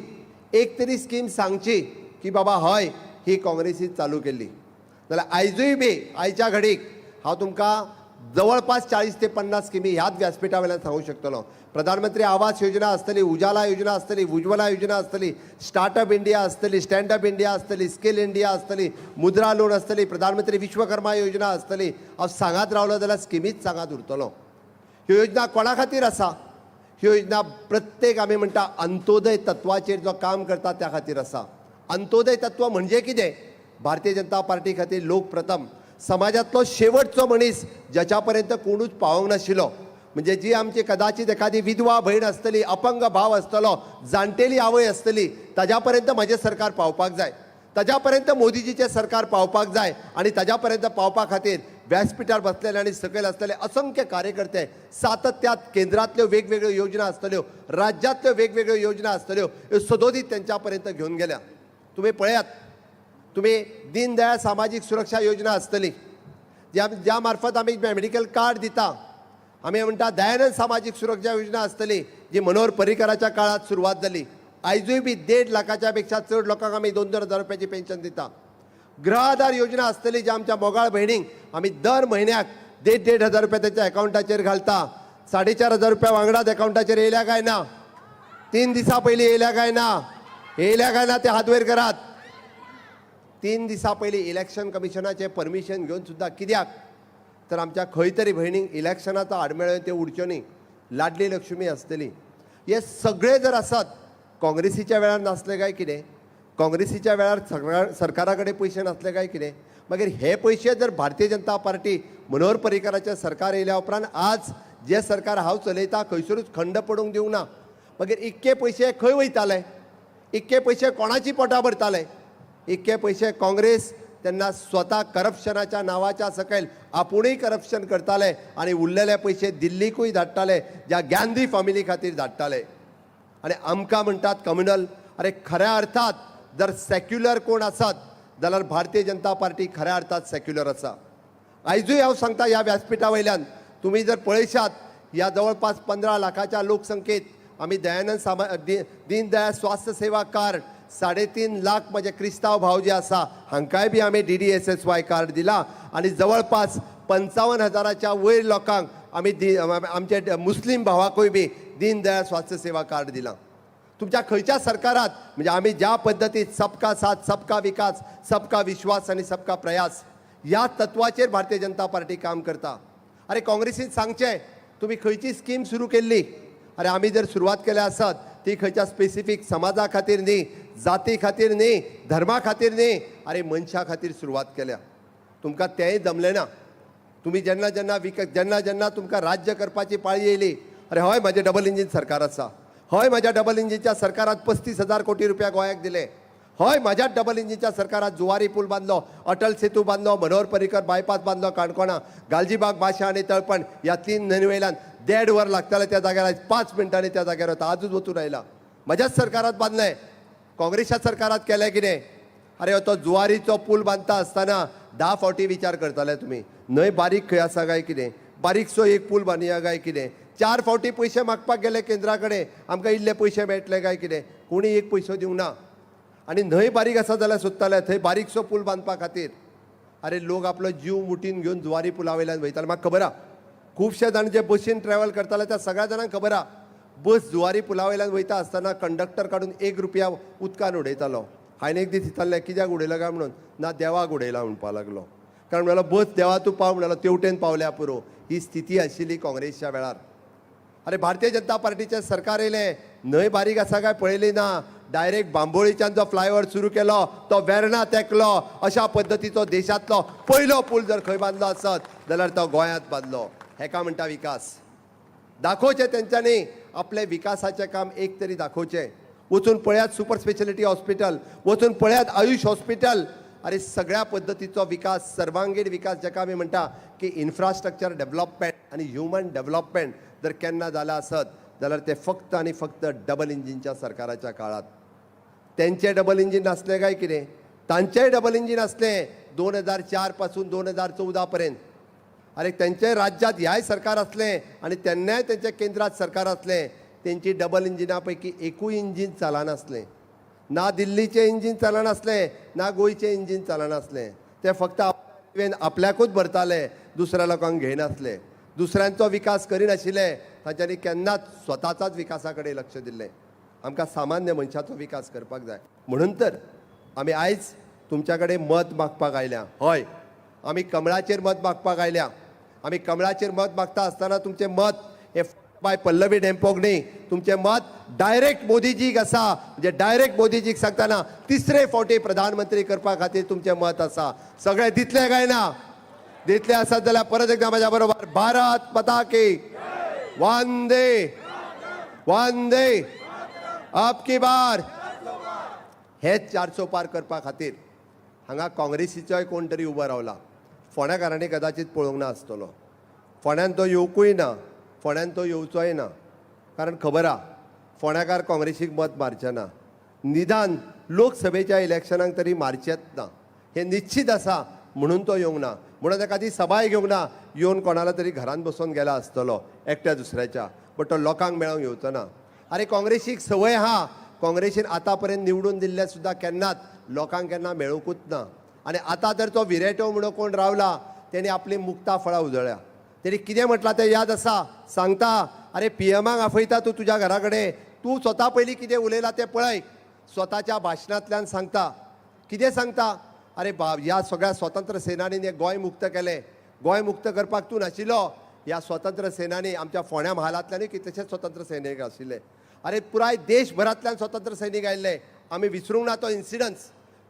एक तरी स्कीम सांगची की बाबा हय ही काँग्रेसीन चालू केल्ली. जाल्यार आयजूय बी आयच्या घडीक हांव तुमकां जवळपास 40 ते 50 स्किमी ह्याच व्यासपिठा वयल्यान सांगूंक शकतलो. प्रधानमंत्री आवास योजना आसतली, उजाला योजना आसतली, उज्वला योजना आसतली, स्टार्टअप इंडिया आसतली, स्टँडअप इंडिया आसतली, स्किल इंडिया आसतली, मुद्रा लोन आसतली, प्रधानमंत्री विश्वकर्मा योजना आसतली. हांव सांगात रावलो जाल्यार स्किमीच सांगात उरतलो. ह्यो योजना कोणा खातीर आसा? ह्यो योजना प्रत्येक आमी म्हणटा अंत्योदय तत्वाचेर जो काम करता त्या खातीर आसा. अंत्योदय तत्व म्हणजे कितें? भारतीय जनता पार्टी खातीर लोक प्रथम, समाजांतलो शेवटचो मनीस ज्याच्या पर्यंत कोणूच पावोंक नाशिल्लो, म्हणजे जी आमची कदाचित एखादी विधवा भयण आसतली, अपंग भाव आसतलो, जाणटेली आवय आसतली, ताज्या पर्यंत म्हजें सरकार पावपाक जाय, ताज्या पर्यंत मोदीजीचें सरकार पावपाक जाय. आनी ताज्या पर्यंत पावपा खातीर व्यासपिठार बसलेले आनी सकयल आसलेले असंख्य कार्यकर्ते सातत्यात केंद्रांतल्यो वेगवेगळ्यो योजना आसतल्यो, राज्यांतल्यो वेगवेगळ्यो योजना आसतल्यो, ह्यो सदोदीत तेंच्या पर्यंत घेवन गेल्या. तुमी पळयात, तुमी दीनदयाळ सामाजीक सुरक्षा योजना आसतली ज्या मार्फत आमी मेडिकल कार्ड दिता. आमी म्हणटा दयानंद सामाजीक सुरक्षा योजना आसतली जी मनोहर पर्रीकराच्या काळात सुरवात जाली. आयजूय बी 1.5 लाखाच्या पेक्षा चड लोकांक आमी 2-2 हजार रुपयाची पेन्शन दिता. गृह आधार योजना आसतली जी आमच्या मोगाळ भयणींक आमी दर म्हयन्याक 1,500-1,500 रुपया तेच्या अकावंटाचेर घालता. 4,500 रुपया वांगडाच अकावंटाचेर येयल्या काय ना? 3 दिसां पयलीं येयल्या काय ना? येयल्या काय ना ते हात वयर करात. 3 दिसां पयलीं इलेक्शन कमिशनाचें परमिशन घेवन सुद्दां, कित्याक तर आमच्या खंय तरी भयणींक इलेक्शनाचो आडमेळ्यो त्यो उरच्यो न्ही, लाडली लक्ष्मी आसतली. हे सगळे जर आसत काँग्रेसीच्या वेळार नासले काय कितें? काँग्रेसीच्या वेळार सरकारा कडेन पयशे नासले काय कितें? मागीर हे पयशे जर भारतीय जनता पार्टी मनोहर पर्रीकाराचें सरकार येयल्या उपरांत आज जें सरकार हांव चलयता खंयसरूच खंड पडूंक दिवंक ना. मागीर इतके पयशे खंय वयताले? इतके पयशे कोणाची पोटां भरताले? इतके पयशे काँग्रेस तेन्ना स्वता करप्शनाच्या नांवाच्या सकयल आपुणूय करप्शन करताले आनी उरलेले पयशे दिल्लीकूय धाडटाले, ज्या गांधी फॅमिली खातीर धाडटाले. आनी आमकां म्हणटात कम्युनल. अरे खऱ्या अर्थात जर सेक्युलर कोण आसात जाल्यार भारतीय जनता पार्टी खऱ्या अर्थात सेक्युलर आसा. आयजूय हांव सांगता ह्या व्यासपिठा वयल्यान, तुमी जर पळयशात ह्या जवळपास 15 लाखाच्या लोकसंख्येत आमी दयानंद सामा दीनदयाळ स्वास्थ्य सेवा कार्ड 3.5 लाख म्हजे क्रिस्तांव भाव जे आसा हांकांय बी आमी DDSSY card दिला आनी जवळपास 55,000च्या वयर लोकांक आमी आमचे मुस्लीम भावाकूय बी दीनदयाळ स्वास्थ्य सेवा कार्ड दिलां. तुमच्या खंयच्या सरकारात म्हणजे आमी ज्या पद्दतीत सबका साथ सबका विकास सबका विश्वास आनी सबका प्रयास ह्या तत्वाचेर भारतीय जनता पार्टी काम करता. अरे काँग्रेसीन सांगचें तुमी खंयची स्कीम सुरू केल्ली? अरे आमी जर सुरवात केल्या आसत ती खंयच्या स्पेसिफीक समाजा खातीर न्ही, जाती खातीर न्ही, धर्मा खातीर न्ही, अरे मनशा खातीर सुरवात केल्या. तुमकां तेंय जमलें ना. तुमी जेन्ना जेन्ना जेन्ना जेन्ना तुमकां राज्य करपाची पाळी येयली, अरे हय म्हाजें डबल इंजीन सरकार आसा, हय म्हाज्या डबल इंजिनच्या सरकारात 35,000 कोटी रुपया गोंयाक दिले, हय म्हाज्या डबल इंजिनच्या सरकारात जुवारी पूल बांदलो, अटल सेतू बांदलो, मनोहर पर्रीकर बायपास बांदलो, काणकोणा गालजीबाग माशा आनी तळपण ह्या 3 न्हंयवयल्यान 1.5 वर लागतालें त्या जाग्यार आयज 5 मिनटांनी त्या जाग्यार वता. आजूच वचून आयला. म्हज्याच सरकारात बांदलें. काँग्रेसच्या सरकारात केलें कितें? अरे तो जुवारीचो पूल बांदता आसतना 10 फावटी विचार करताले तुमी, न्हंय बारीक खंय आसा काय कितें, बारीकसो एक पूल बांदया काय कितें. 4 फावटी पयशे मागपाक गेले केंद्रा कडेन, आमकां इल्ले पयशे मेळटले काय कितें, कोणी एक पयसो दिवंक ना. आनी न्हंय बारीक आसा जाल्यार सोदताले थंय बारीकसो पूल बांदपा खातीर. अरे लोक आपलो जीव मुठीन घेवन जुवारी पुला वयल्यान वयताले. म्हाका खबर आहा खुबशे जाण जे बसीन ट्रॅवल करताले त्या सगळ्या जाणांक खबर आहा, बस जुवारी पुला वयल्यान वयता आसतना कंडक्टर काडून 1 रुपया उदकान उडयतालो. हांवें एक दीस विचारलें कित्याक उडयला काय म्हणून, ना देवाक उडयला म्हणपाक लागलो. कारण म्हणलो बस देवा तूं पाव म्हणलो, तेवटेन पावल्या पुरो. ही स्थिती आशिल्ली काँग्रेसच्या वेळार. अरे भारतीय जनता पार्टीचें सरकार येयलें, न्हंय बारीक आसा काय पळयली ना, डायरेक्ट बांबोळीच्यान जो फ्लायओवर सुरू केलो तो वेर्णा तेकलो. अशा पद्दतीचो देशांतलो पयलो पूल जर खंय बांदलो आसत जाल्यार तो गोंयांत बांदलो. हेका म्हणटा विकास. दाखोवचें तेंच्यांनी आपलें विकासाचें काम एक तरी दाखोवचें. वचून पळयात सुपर स्पेशलिटी हॉस्पिटल, वचून पळयात आयुष हॉस्पिटल. अरे सगळ्या पद्दतीचो विकास, सर्वांगीण विकास जाका आमी म्हणटा की इन्फ्रास्ट्रक्चर डेव्हलपमेंट आनी ह्युमन डेव्हलपमेंट जर केन्ना जाला आसत जाल्यार ते फक्त आनी फक्त डबल इंजिनच्या सरकाराच्या काळात. तेंचें डबल इंजीन नासलें काय कितें? तांचेंय डबल इंजीन आसलें 2004 पासून 2014 पर्यंत. अरे तेंचे राज्यात ह्याय सरकार आसलें आनी तेन्नाय तेंच्या केंद्रात सरकार आसलें. तेंची डबल इंजिना पैकी एकूय इंजीन चलनासलें. ना दिल्लीचें इंजीन चलनासलें, ना गोंयचें इंजीन चलनासलें. ते फक्त आपल्याकूच भरताले, दुसऱ्या लोकांक घेयनासले, दुसऱ्यांचो विकास करिनाशिल्ले. तांच्यांनी केन्नाच स्वताचाच विकासा कडेन लक्ष दिल्लें. आमकां सामान्य मनशाचो विकास करपाक जाय, म्हणून तर आमी आयज तुमच्या कडेन मत मागपाक आयल्या. हय आमी कमळाचेर मत मागपाक आयल्या. आमी कमळाचेर मत मागता आसतना तुमचें मत हें बाय पल्लवी डेम्पोक न्ही, तुमचें मत डायरेक्ट मोदीजीक आसा. म्हणजे डायरेक्ट मोदीजीक सांगतना तिसरे फावटी प्रधानमंत्री करपा खातीर तुमचें मत आसा. सगळे दितले काय ना? दितले आसत जाल्यार परत एकदा म्हाज्या बरोबर भारत माता की, वंदे वंदे, अब की बार. हेच 400 पार करपा खातीर हांगा काँग्रेसीचोय कोण तरी उबो रावला. फोंड्याकारांनी कदाचित पळोवंक ना आसतलो. फोंड्यान तो येवकूय ना, फोंड्यान तो येवचोय ना, कारण खबर आहा फोंड्याकार काँग्रेसीक मत मारचे ना, निदान लोकसभेच्या इलेक्शनाक तरी मारचेच ना, हें निश्चीत आसा. म्हणून तो येवंक ना, म्हणून ताका ती सभाय घेवंक ना. येवन कोणाला तरी घरान बसोवन गेला आसतलो एकट्या दुसऱ्याच्या, बट तो लोकांक मेळोंक येवचो ना. अरे काँग्रेसीक संवय आहा, काँग्रेसीन आतां पर्यंत निवडून दिल्ले सुद्दां केन्नाच लोकांक केन्ना मेळुंकूच ना. आनी आतां तर तो विरेटो म्हणून कोण रावला तेणी आपली मुक्ता फळां उजळ्या. तेणी कितें म्हटलां तें याद आसा. सांगता, अरे पीएमाक आफयता तूं तुज्या घरा कडेन, तूं स्वता पयलीं कितें उलयला तें पळय. स्वताच्या भाशणांतल्यान सांगता. कितें सांगता? अरे बाब, ह्या सगळ्या स्वतंत्र सेनानींनी गोंय मुक्त केलें. गोंय मुक्त करपाक तूं नाशिल्लो. ह्या स्वतंत्र सेनानी आमच्या फोंड्या म्हालांतल्यानूय कितलेशेच स्वतंत्र सैनीक आशिल्ले. अरे पुराय देशभरांतल्यान स्वतंत्र सैनीक आयिल्ले. आमी विसरूंक ना तो इन्सिडन्स.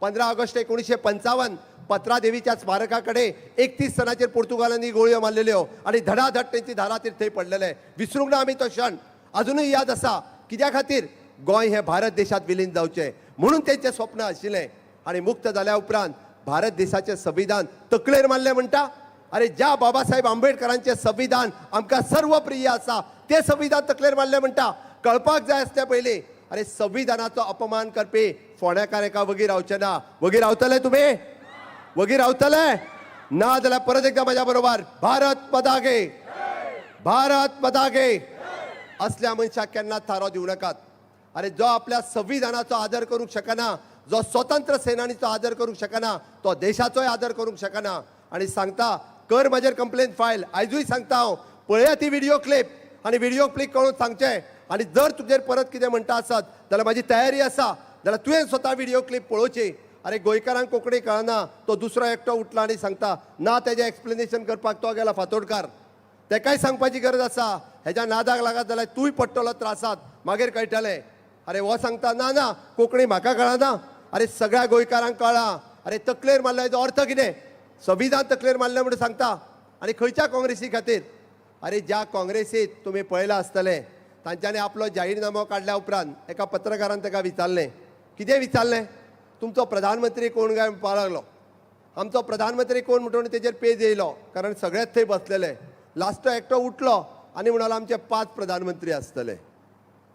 15 ऑगस्ट 1955 पत्रादेवीच्या स्मारका कडेन 31 सणाचेर पोर्तुगालांनी गोळयो मारलेल्यो आनी धडाधड तेंची धारातीर थंय पडलेले. विसरूंक ना आमी तो क्षण, अजुनूय याद आसा. कित्या खातीर? गोंय हें भारत देशांत विलीन जावचें म्हणून तेंचें स्वप्न आशिल्लें. आनी मुक्त जाल्या उपरांत भारत देशाचें संविधान तकलेर मारलें म्हणटा. अरे ज्या बाबासाहेब आंबेडकरांचें संविधान आमकां सर्वप्रिय आसा तें संविधान तकलेर मारलें म्हणटा. कळपाक जाय आसलें पयलीं. अरे संविधानाचो अपमान करपी फोंड्याकार एका वगी रावचे ना. वगी रावतले तुमी? वगी रावतले ना जाल्यार परत एकदा म्हज्या बरोबर, भारत पदागे, भारत पदागे. असल्या मनशाक केन्नाच थारो दिवं नाकात. अरे जो आपल्या संविधानाचो आदर करूंक शकना, जो स्वतंत्र सेनानीचो आदर करूंक शकना, तो देशाचोय आदर करूंक शकना. आनी सांगता, कर म्हाजेर कंप्लेन फायल. आयजूय सांगता हांव, पळया ती व्हिडिओ क्लिप आनी व्हिडिओ क्लिप करून सांगचें. आनी जर तुजेर परत कितें म्हणटा आसत जाल्यार म्हाजी तयारी आसा, जाल्यार तुवें स्वता व्हिडिओ क्लिप पळोवची. अरे गोंयकारांक कोंकणी कळना, तो दुसरो एकटो उठला आनी सांगता ना तेजें एक्सप्लेनेशन करपाक तो गेला फातोडकार. तेकाय सांगपाची गरज आसा, हेज्या नादाक लागत जाल्यार तूंय पडटलो त्रासात, मागीर कळटलें. अरे हो सांगता ना ना कोंकणी म्हाका कळना. अरे सगळ्या गोंयकारांक कळ्ळां. अरे तकलेर मारल्या हेजो अर्थ कितें? संविधान तकलेर मारलें म्हणून सांगता. आनी खंयच्या काँग्रेसी खातीर? अरे ज्या काँग्रेसीत तुमी पळयलां आसतलें, तांच्यांनी आपलो जाहीरनामो काडल्या उपरांत एका पत्रकारान ताका विचारलें. कितें विचारलें? तुमचो प्रधानमंत्री कोण काय म्हणपाक लागलो. आमचो प्रधानमंत्री कोण म्हणून तेजेर पेज येयलो, कारण सगळेच थंय बसलेले. लास्टो एकटो उठलो आनी म्हणालो आमचे 5 प्रधानमंत्री आसतले.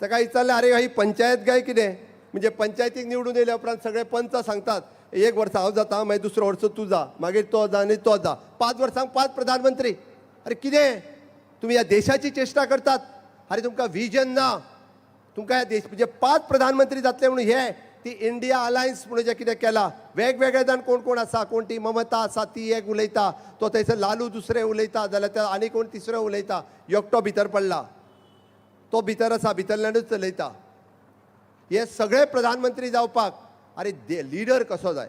ताका विचारलें, अरे ही पंचायत काय कितें? म्हणजे पंचायतीक निवडून येयल्या उपरांत सगळे पंच सांगतात, एक वर्सा हांव जाता, मागीर दुसरो वर्स तूं जा, मागीर तो जा आनी तो जा, 5 वर्सांक 5 प्रधानमंत्री. अरे कितें तुमी ह्या देशाची चेश्टा करतात? अरे तुमकां विजन ना. तुमकां ह्या देश म्हणजे 5 प्रधानमंत्री जातले म्हणून हे ती इंडिया अलायन्स म्हणून जें कितें केलां, वेगवेगळे जाण कोण कोण आसा, कोण ती ममता आसा ती एक उलयता, तो थंयसर लालू दुसरे उलयता, जाल्यार त्या आनी कोण तिसरो उलयता. एकटो भितर पडला, तो भितर आसा, भितरल्यानूच चलयता. हे सगळे प्रधानमंत्री जावपाक अरे लिडर कसो जाय?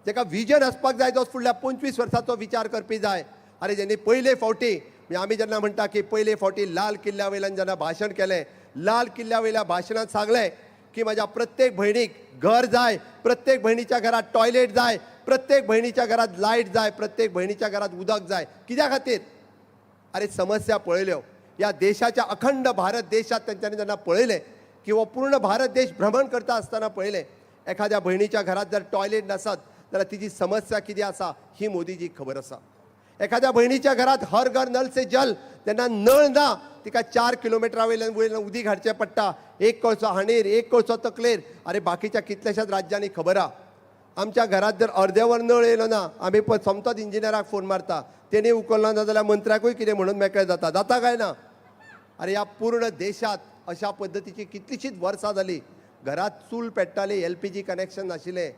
ताका विजन आसपाक जाय, जो फुडल्या 25 वर्साचो विचार करपी जाय. अरे जेणी पयले फावटी, म्हणजे आमी जेन्ना म्हणटा की पयले फावटी लाल किल्ल्या वयल्यान जेन्ना भाशण केलें, लाल किल्ल्या वयल्या भाशणांत सांगलें की म्हाज्या प्रत्येक भयणीक घर जाय, प्रत्येक भयणीच्या घरात टॉयलेट जाय, प्रत्येक भयणीच्या घरात लायट जाय, प्रत्येक भयणीच्या घरात उदक जाय. कित्या खातीर? अरे समस्या पळयल्यो ह्या देशाच्या अखंड भारत देशात. तेंच्यांनी जेन्ना पळयलें की हो पूर्ण भारत देश भ्रमण करता आसतना पळयलें, एखाद्या भयणीच्या घरात जर टॉयलेट नासत जाल्यार तिची समस्या कितें आसा ही मोदीजीक खबर आसा. एखाद्या भयणीच्या घरात हर घर नल से जल, तेन्ना नळ ना, तिका 4 किलोमिटरा वयल्यान वयल्यान उदीक हाडचें पडटा, एक कळसो हांडीर, एक कळसो तकलेर. अरे बाकीच्या कितल्याशाच राज्यांनी खबर आहा. आमच्या घरात जर अर्देवर नळ येयलो ना, आमी पळय सोमतोच इंजिनियराक फोन मारता, तेणी उखलना ना जाल्यार मंत्र्याकूय कितें म्हणून मेकळें जाता. जाता काय ना? अरे ह्या पूर्ण देशात अशा पद्दतीची कितलीशींच वर्सां जाली. घरात चूल पेट्टाली, LPG connection नाशिल्लें,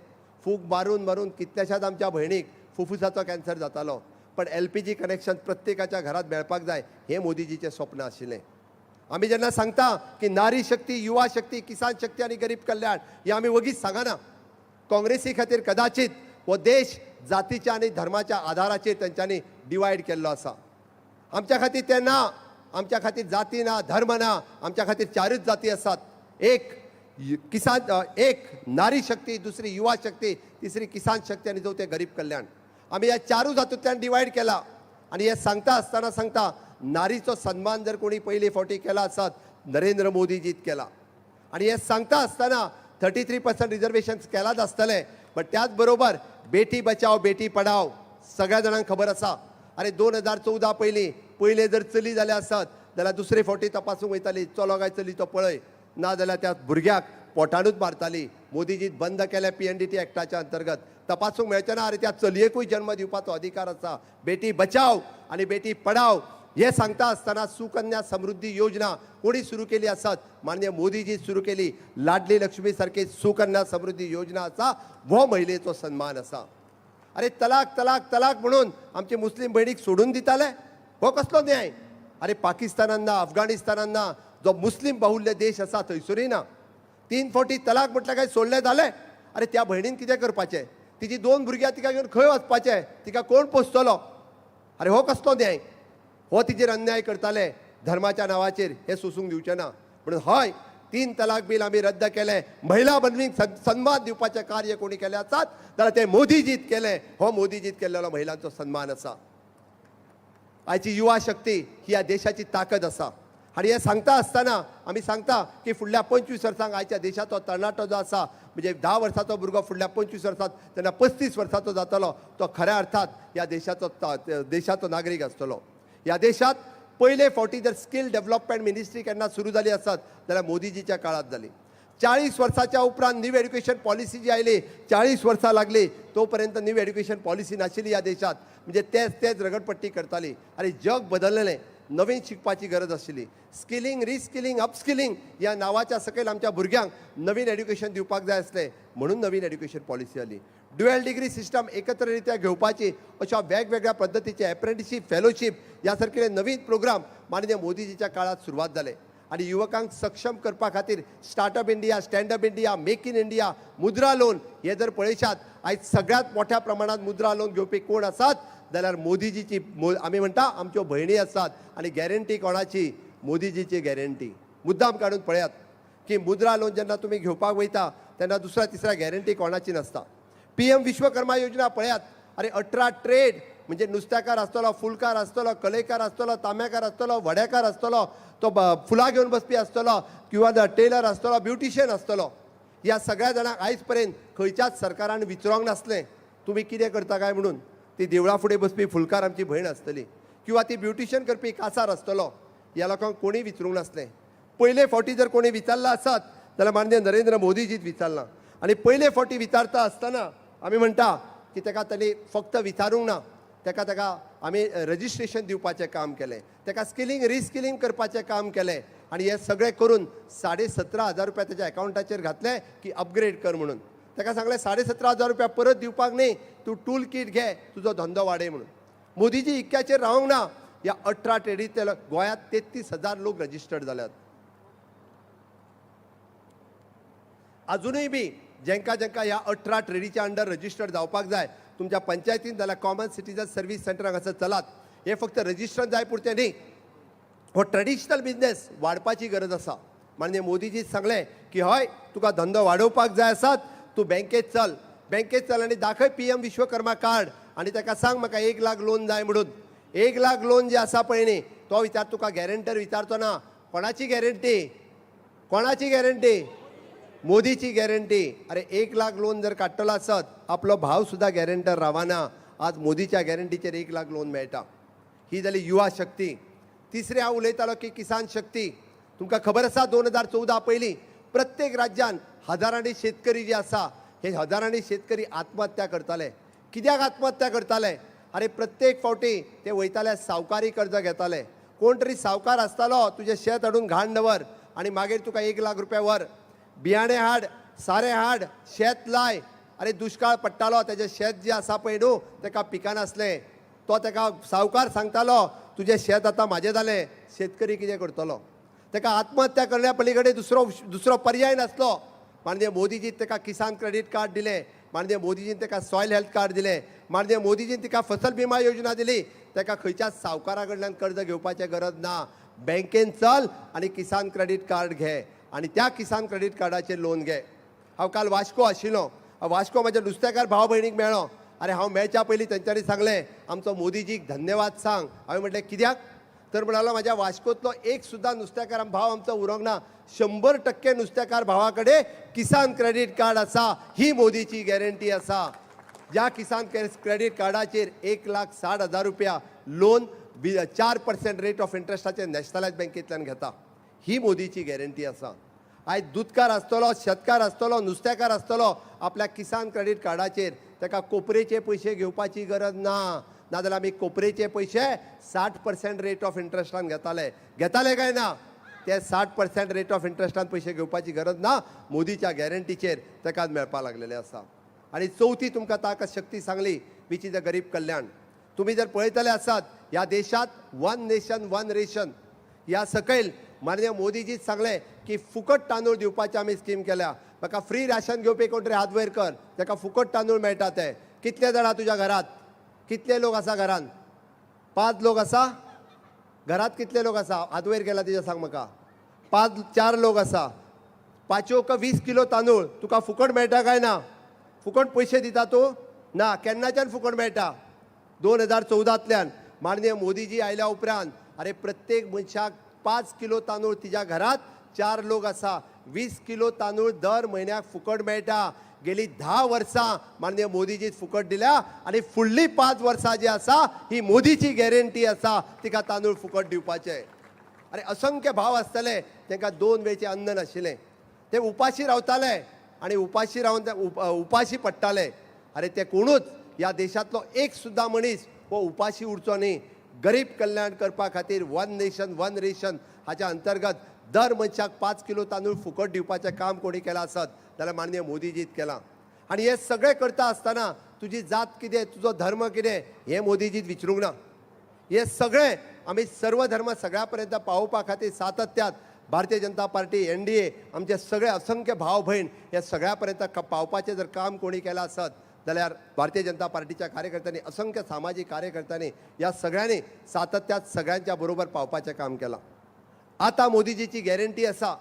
फूक मारून मारून कितल्याशाच आमच्या भयणीक फुफ्फुसाचो कॅन्सर जातालो. पण LPG connection प्रत्येकाच्या घरात मेळपाक जाय हें मोदीजीचें स्वप्न आशिल्लें. आमी जेन्ना सांगता की नारी शक्ती, युवा शक्ती, किसान शक्ती आनी गरीब कल्याण, हें आमी वगीच सांगना. काँग्रेसी खातीर कदाचित हो देश जातीच्या आनी धर्माच्या आधाराचेर तेंच्यांनी डिवायड केल्लो आसा. आमच्या खातीर तें ना. आमच्या खातीर जाती ना, धर्म ना, आमच्या खातीर 4च जाती आसात. एक किसान, एक नारी शक्ती, दुसरी युवा शक्ती, तिसरी किसान शक्ती आनी चवथें गरीब कल्याण. आमी ह्या 4 जातूंतल्यान डिवायड केला. आनी हें सांगता आसतना सांगता, नारीचो सन्मान जर कोणी पयले फावटी केला आसत, नरेंद्र मोदीजीत केला. आनी हें सांगता आसतना 33% रिजर्वेशन केलाच आसतलें, बट त्याच बरोबर बेटी बचाव बेटी पढाव सगळ्या जाणांक खबर आसा. अरे 2014 पयलीं पयलें जर चली जालें आसत जाल्यार दुसरे फावटी तपासूंक वयताली, चलो काय चली तो पळय, ना जाल्यार त्या भुरग्याक पोटानूच मारताली. मोदीजीत बंद केल्या PNDT एक्टाच्या अंतर्गत. तपासूंक मेळचें ना. अरे त्या चलयेकूय जन्म दिवपाचो अधिकार आसा. बेटी बचाव आनी बेटी पढाव हे सांगता आसतना सुकन्या समृद्धी योजना कोणी सुरू केली आसत, माननीय मोदीजी सुरू केली. लाडली लक्ष्मी सारखी सुकन्या समृद्धी योजना आसा, हो महिलेचो सन्मान आसा. अरे तलाक तलाक तलाक म्हणून आमचे मुस्लीम भयणीक सोडून दिताले. हो कसलो न्याय? अरे पाकिस्तानान ना, अफगाणिस्तानान ना, जो मुस्लीम बाहुल्य देश आसा थंयसरूय ना. 3 फावटी तलाक म्हटल्यार काय सोडलें जालें? अरे त्या भयणीन कितें करपाचें? तिची 2 भुरग्यां तिका घेवन खंय वचपाचें? तिका कोण पोसतलो? अरे हो कसलो न्याय? हो तिचेर अन्याय करताले धर्माच्या नांवाचेर, हें सोसूंक दिवचें ना. म्हणून हय, 3 तलाक बील आमी रद्द केलें. महिला बंधूंक सन्मान दिवपाचें कार्य कोणी केलें आसात जाल्यार तें मोदीजीत केलें. हो मोदीजीत केल्लो महिलांचो सन्मान आसा. आयची युवा शक्ती ही ह्या देशाची ताकद आसा. आनी हें सांगता आसतना आमी सांगता की फुडल्या 25 वर्सांक आयच्या देशाचो तरणाटो जो आसा, म्हणजे 10 वर्साचो भुरगो फुडल्या 25 वर्सांत तेन्ना 35 वर्साचो जातलो, तो खऱ्या अर्थात ह्या देशाचो नागरीक आसतलो. ह्या देशांत पयले फावटी जर स्कील डेव्हलपमेंट मिनिस्ट्री केन्ना सुरू जाली आसत जाल्यार मोदीजीच्या काळांत जाली. 40 वर्साच्या उपरांत न्यू एड्युकेशन पॉलिसी जी आयली, 40 वर्सां लागली तो पर्यंत न्यू एड्युकेशन पॉलिसी नाशिल्ली ह्या देशांत. म्हणजे तेच तेच रगडपट्टी करताली. आनी जग बदललेलें, नवीन शिकपाची गरज आशिल्ली. स्किलिंग, रिस्किलिंग, अपस्किलिंग ह्या नांवाच्या सकयल आमच्या भुरग्यांक नवीन एड्युकेशन दिवपाक जाय आसलें, म्हणून नवीन एड्युकेशन पॉलिसी आली. ड्युएल डिग्री सिस्टम एकत्ररित्या घेवपाची अशा वेगवेगळ्या पद्दतीचे एप्रेंटिशीप, फेलोशीप ह्या सारकिले नवीन प्रोग्राम माननीय मोदीजीच्या काळात सुरवात जाले. आनी युवकांक सक्षम करपा खातीर startup India, standup India, make in India, Mudra loan हे जर पळयशात, आयज सगळ्यांत मोठ्या प्रमाणात मुद्रा लोन घेवपी कोण आसात जाल्यार मोदीजीची आमी म्हणटा आमच्यो भयणी आसात. आनी गॅरंटी कोणाची? मोदीजीची गॅरंटी. मुद्दाम काडून पळयात की मुद्रा लोन जेन्ना तुमी घेवपाक वयता तेन्ना दुसऱ्या तिसऱ्या गॅरंटी कोणाची नासता. PM Vishwakarma योजना पळयात, अरे 18 ट्रेड म्हणजे नुस्त्याकार आसतलो, फुलकार आसतलो, कलेकार आसतलो, तांब्याकार आसतलो, वड्याकार आसतलो, तो फुलां घेवन बसपी आसतलो, किंवा टेलर आसतलो, ब्युटिशियन आसतलो. ह्या सगळ्या जाणांक आयज पर्यंत खंयच्याच सरकारान विचारूंक नासलें तुमी कितें करता काय म्हणून. ती देवळा फुडें बसपी फुलकार आमची भयण आसतली, किंवा ती ब्युटिशियन करपी कासार आसतलो, ह्या लोकांक कोणी विचारूंक नासलें. पयले फावटी जर कोणी विचारलां आसत जाल्यार माननीय नरेंद्र मोदीजीत विचारलां. आनी पयले फावटी विचारता आसतना आमी म्हणटा की ताका तांणी फक्त विचारूंक ना, ताका ताका आमी रजिस्ट्रेशन दिवपाचें काम केलें, ताका स्किलिंग रिस्किलिंग करपाचें काम केलें. आनी हें सगळें करून 17,500 रुपया ताच्या एकावंटाचेर घातले की अपग्रेड कर म्हणून. ताका सांगलें 17,500 रुपया परत दिवपाक न्ही, तूं टूल कीट घे, तुजो धंदो वाडय म्हणून. मोदीजी इतक्याचेर रावंक ना, ह्या 18 ट्रेडींतले गोंयांत 33,000 लोक रजिस्टर्ड जाल्यात. अजुनूय बी जेंका जेंका ह्या 18 ट्रेडीच्या अंडर रजिस्टर्ड जावपाक जाय, तुमच्या पंचायतीन जाल्यार कॉमन सिटीजन सर्वीस सेंटर हांगासर चलात. हे फक्त रजिस्टर जाय पुरतें न्ही, हो ट्रेडिशनल बिजनेस वाडपाची गरज आसा. माननीय मोदीजी सांगलें की हय, तुका धंदो वाडोवपाक जाय आसात, तूं बँकेत चल, बँकेत चल आनी दाखय PM Vishwakarma card आनी ताका सांग म्हाका 1 लाख लोन जाय म्हणून. 1 लाख लोन जे आसा पळय न्ही, तो विचार तुका गॅरंटर विचारचो ना. कोणाची गॅरंटी? कोणाची गॅरंटी? मोदीची गॅरंटी. अरे 1 लाख लोन जर काडटलो आसत, आपलो भाव सुद्दां गॅरंटर रावना. आज मोदीच्या गॅरंटीचेर 1 लाख लोन मेळटा. ही जाली युवा शक्ती. तिसरें हांव उलयतालो की किसान शक्ती. तुमकां खबर आसा 2014 पयलीं प्रत्येक राज्यान हजारांनी शेतकरी जे आसा, हे हजारांनी शेतकरी आत्महत्या करताले. कित्याक आत्महत्या करताले? अरे प्रत्येक फावटी ते वयताले सावकारी कर्ज घेताले. कोण तरी सावकार आसतालो, तुजें शेत हाडून घाण दवर आनी मागीर तुका 1 लाख रुपया व्हर, बियाणे हाड, सारें हाड, शेत लाय. अरे दुश्काळ पडटालो, तेजें शेत जें आसा पळय न्हू तेका पिकनासलें. तो तेका सावकार सांगतालो तुजें शेत आतां म्हाजें जालें. शेतकरी कितें करतलो? तेका आत्महत्या करण्या पलीकडे दुसरो पर्याय नासलो. माननीय मोदीजीन तेका किसान क्रेडीट कार्ड दिलें, माननीय मोदीजीन तेका सॉयल हेल्थ कार्ड दिलें, माननीय मोदीजीन तिका फसल बिमा योजना दिली. तेका खंयच्याच सावकारा कडल्यान कर्ज घेवपाचें गरज ना. बँकेन चल आनी किसान क्रेडीट कार्ड घे आनी त्या किसान क्रेडीट कार्डाचेर लोन घे. हांव काल वास्को आशिल्लो, वास्को म्हाज्या नुस्तेकार भाव भयणीक मेळ्ळो. अरे हांव मेळच्या पयलीं तेंच्यांनी सांगलें आमचो मोदीजीक धन्यवाद सांग. हांवें म्हटलें कित्याक? तर म्हणालो म्हाज्या वास्कोंतलो एक सुद्दां नुस्तेकार भाव आमचो उरोंक ना. 100% नुस्तेकार भावा कडेन किसान क्रेडीट कार्ड आसा. ही मोदीची गॅरंटी आसा. ज्या किसान क्रेडीट कार्डाचेर 1,60,000 रुपया लोन 4% रेट ऑफ इंट्रस्टाचेर नॅशनलायज बँकेंतल्यान घेता. ही मोदीची गॅरंटी आसा. आयज दुदकार आसतलो, शेतकार आसतलो, नुस्तेकार आसतलो, आपल्या किसान क्रेडीट कार्डाचेर ताका कोपरेचे पयशे घेवपाची गरज ना. नाजाल्यार आमी कोपरेचे पयशे 60% रेट ऑफ इंट्रस्टान घेताले. घेताले काय ना? ते 60% रेट ऑफ इंट्रस्टान पयशे घेवपाची गरज ना. मोदीच्या गॅरंटीचेर ताका मेळपाक लागलेले आसा. आनी चवथी तुमकां ताकद शक्ती सांगली, which is a गरीब कल्याण. तुमी जर पळयतले आसात ह्या देशात वन नेशन वन रेशन ह्या सकयल माननीय मोदीजीच सांगलें की फुकट तांदूळ दिवपाची आमी स्कीम केल्या. म्हाका फ्री राशन घेवपी कोण तरी हात वयर कर, ताका फुकट तांदूळ मेळटा ते. कितले जाणां तुज्या घरात? कितले लोक आसा घरान? 5 लोक आसा घरात? कितले लोक आसा? हात वयर केला तिच्या सांग म्हाका. 5 4 लोक आसा. 5 20 किलो तांदूळ तुका फुकट मेळटा काय ना? फुकट पयशे दिता तूं? ना. केन्नाच्यान फुकट मेळटा? 2014तल्यान माननीय मोदीजी आयल्या उपरांत. अरे प्रत्येक मनशाक 5 किलो तांदूळ, तिज्या घरात 4 लोक आसा, 20 किलो तांदूळ दर म्हयन्याक फुकट मेळटा. गेली 10 वर्सां माननीय मोदीजी फुकट दिल्या आनी फुडली 5 वर्सां जी आसा ही मोदीची गॅरंटी आसा तिका तांदूळ फुकट दिवपाचें. अरे असंख्य भाव आसतले तांकां 2 वेळचें अन्न नाशिल्लें, ते उपाशी रावताले आनी उपाशी रावन ते उपाशी पडटाले. अरे ते कोणूच ह्या देशांतलो एक सुद्दां मनीस हो उपाशी उरचो न्ही. गरीब कल्याण करपा खातीर वन नेशन वन रेशन हाच्या अंतर्गत दर मनशाक 5 किलो तांदूळ फुकट दिवपाचें काम कोणी केलां आसत जाल्यार माननीय मोदीजीत केलां. आनी हें सगळें करता आसतना तुजी जात कितें, तुजो धर्म कितें हें मोदीजीत विचारूंक ना. हे सगळें आमी सर्व धर्म सगळ्या पर्यंत पावोवपा खातीर सातत्यात भारतीय जनता पार्टी NDA आमचे सगळे असंख्य भाव भयण हे सगळ्या पर्यंत पावपाचें जर काम कोणी केलां आसत जाल्यार भारतीय जनता पार्टीच्या कार्यकर्त्यांनी, असंख्य सामाजीक कार्यकर्त्यांनी ह्या सगळ्यांनी सातत्यात सगळ्यांच्या बरोबर पावपाचें काम केलां. आतां मोदीजीची गॅरंटी आसा.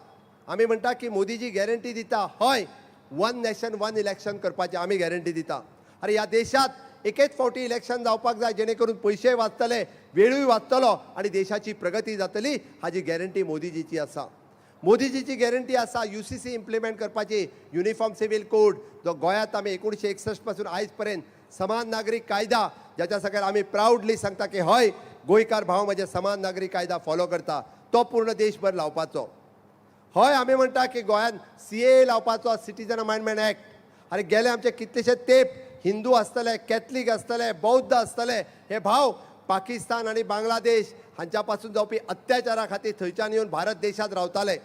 आमी म्हणटा की मोदीजी गॅरंटी दिता, हय वन नॅशन वन इलेक्शन करपाचें आमी गॅरंटी दिता. अरे ह्या देशात एकेच फावटी इलेक्शन जावपाक जाय जेणे करून पयशेय वाचतले, वेळूय वाचतलो आनी देशाची प्रगती जातली हाजी गॅरंटी मोदीजीची आसा. मोदीजीची गॅरंटी आसा UCC implement करपाची, युनिफॉर्म सिव्हील कोड जो गोंयांत आमी 1961 पासून आयज पर्यंत समान नागरीक कायदा ज्याच्या सकयल आमी प्रावडली सांगता की हय गोंयकार भाव म्हजे समान नागरीक कायदा फॉलो करता, तो पूर्ण देशभर लावपाचो. हय आमी म्हणटा की गोंयांत CAA लावपाचो, सिटीजन अमेंडमेंट एक्ट. आनी गेले आमचे कितलेशे तेंप हिंदू आसतले, कॅथलीक आसतले, बौद्ध आसतले, हे भाव पाकिस्तान आनी बांगलादेश हांच्या पासून जावपी अत्याचारा खातीर थंयच्यान येवन भारत देशांत रावताले,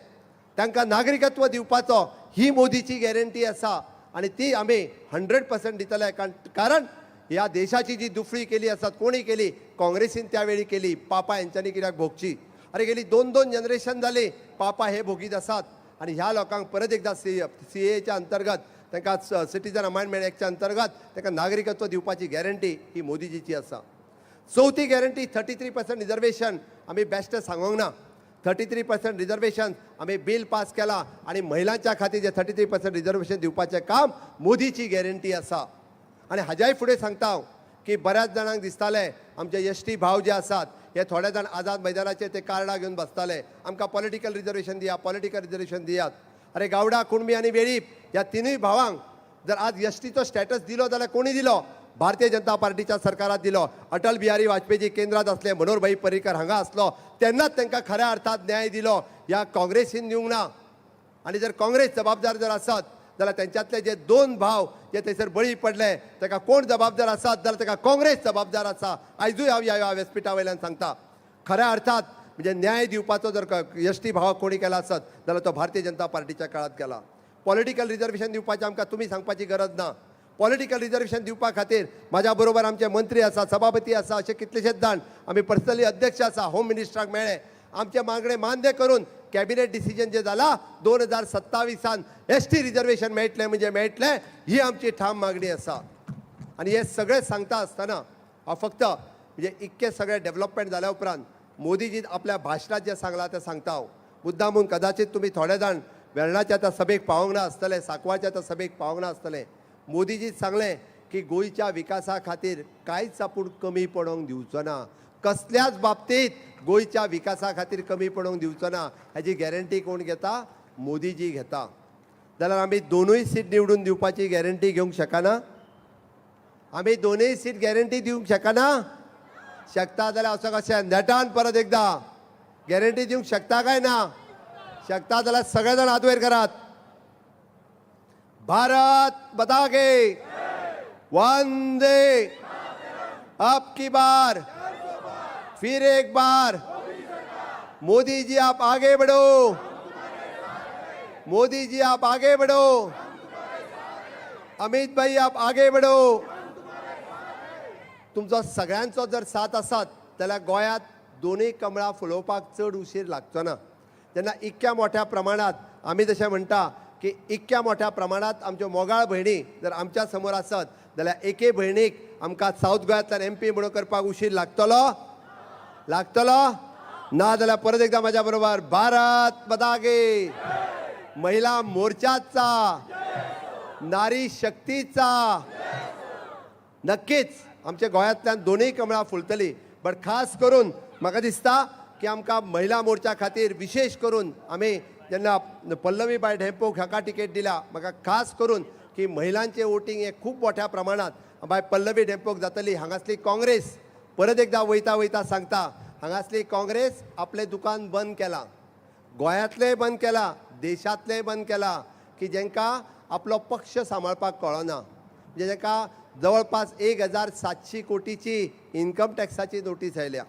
तांकां नागरिकत्व दिवपाचो ही मोदीची गॅरंटी आसा आनी ती आमी 100% दितले. कारण ह्या देशाची जी दुफळी केली आसा कोणी केली? काँग्रेसीन त्यावेळी केली. पापा हेंच्यांनी कित्याक भोगची? अरे गेली 2-2 जनरेशन जाली पापा हे भोगीत आसात आनी ह्या लोकांक परत एकदा CAAच्या अंतर्गत तांकां सिटीजन अमेंडमेंट एक्टच्या अंतर्गत तांकां नागरिकत्व दिवपाची गॅरंटी ही मोदीजीची आसा. चवथी गॅरंटी 33% रिजर्वेशन. आमी बेश्टें सांगूंक ना, 33% रिजर्वेशन आमी बील पास केला आनी महिलांच्या खातीर जे 33% रिजर्वेशन दिवपाचें काम मोदीची गॅरंटी आसा. आनी हाज्याय फुडें सांगता हांव की बऱ्याच जाणांक दिसतालें आमचे एसटी भाव जे आसात हे थोडे जाण आझाद मैदानाचेर ते कार्डां घेवन बसताले, आमकां पॉलिटिकल रिजर्वेशन दिया, पॉलिटिकल रिजर्वेशन दियात. अरे गावडा, कुणबी आनी वेळीप ह्या तिनूय भावांक जर आज एसटीचो स्टेटस दिलो जाल्यार कोणी दिलो? भारतीय जनता पार्टीच्या सरकारात दिलो. अटल बिहारी वाजपेयी केंद्रात आसले, मनोहरभाई पर्रीकर हांगा आसलो, तेन्नाच तांकां खऱ्या अर्थात न्याय दिलो. ह्या काँग्रेसीन दिवंक ना. आनी जर काँग्रेस जबाबदार जर आसत जाल्यार तेंच्यांतले जे 2 भाव जे थंयसर बळी पडले ताका कोण जबाबदार आसात जाल्यार ताका काँग्रेस जबाबदार आसा. आयजूय हांव ह्या व्यासपिठा वयल्यान सांगता, खऱ्या अर्थात म्हणजे न्याय दिवपाचो जर एसटी भावाक कोणी केला आसत जाल्यार तो भारतीय जनता पार्टीच्या काळात केला. पॉलिटिकल रिजर्वेशन दिवपाचें आमकां तुमी सांगपाची गरज ना. पॉलिटिकल रिजर्वेशन दिवपा खातीर म्हाज्या बरोबर आमचे मंत्री आसा, सभापती आसा, अशे कितलेशेच जाण, आमी पर्सनली अध्यक्ष आसा, होम मिनिस्टराक मेळ्ळे, आमचे मागणे मान्य करून कॅबिनेट डिसिजन जे जाला 2027 एसटी रिजर्वेशन मेळटलें म्हणजे मेळटलें, ही आमची ठाम मागणी आसा. आनी हे सगळें सांगता आसतना हांव फक्त म्हणजे इतकें सगळें डेवलपमेंट जाल्या उपरांत मोदीजी आपल्या भाशणांत जें सांगलां तें सांगता हांव मुद्दामून. कदाचित तुमी थोडे जाण वेर्णाच्या त्या सभेक पावोंक ना आसतले, सांकवाळच्या त्या सभेक पावोंक ना आसतले. मोदीजी सांगलें की गोंयच्या विकासा खातीर कांयच आपूण कमी पडोवंक दिवचो ना, कसल्याच बाबतीत गोंयच्या विकासा खातीर कमी पडोवंक दिवचो ना. हाजी गॅरंटी कोण घेता? मोदीजी घेता. जाल्यार आमी 2 सीट निवडून दिवपाची गॅरंटी घेवंक शकना? आमी 2 सीट गॅरंटी दिवंक शकना? शकता जाल्यार असो कशें नेटान परत एकदा गॅरंटी दिवंक शकता काय ना? शकता जाल्यार सगळे जाण हात वयर करात. भारत माता की वंदे, अब की बार फिर एक बार मोदी जी आप आगे बढ़ो, मोदी जी आप आगे बढ़ो, अमित भाई आप आगे बढ़ो. तुमचो सगळ्यांचो जर साथ आसात जाल्यार गोंयांत दोनूय कमळां फुलोवपाक चड उशीर लागचो ना. जेन्ना इतक्या मोठ्या प्रमाणांत आमी जशें म्हणटा की इतक्या मोठ्या प्रमाणांत आमच्यो मोगाळ भयणी जर आमच्या समोर आसत जाल्यार एके भयणीक आमकां सावथ गोंयांतल्यान एमपी म्हणून करपाक उशीर लागतलो लागतलो ना जाल्यार परत एकदा म्हाज्या बरोबर भारत माता की, महिला मोर्चाचा, नारी शक्तीचा. नक्कीच आमच्या गोंयांतल्यान दोनूय कमळां फुलतली. बट खास करून म्हाका दिसता की आमकां महिला मोर्चा खातीर विशेश करून आमी जेन्ना पल्लवी बाय ढेंपोक हाका तिकेट दिल्या, म्हाका खास करून की महिलांचें वोटींग हें खूब मोठ्या प्रमाणांत बाय पल्लवी ढेंपोक जातली. हांगासली काँग्रेस परत एकदा वयता वयता सांगता, हांगासली काँग्रेस आपलें दुकान बंद केलां, गोंयांतलेंय बंद केलां, देशांतलेंय बंद केलां, की जेंकां आपलो पक्ष सांबाळपाक कळना, म्हणजे जेका जवळपास 1700 कोटीची इन्कम टॅक्साची नोटीस आयल्या.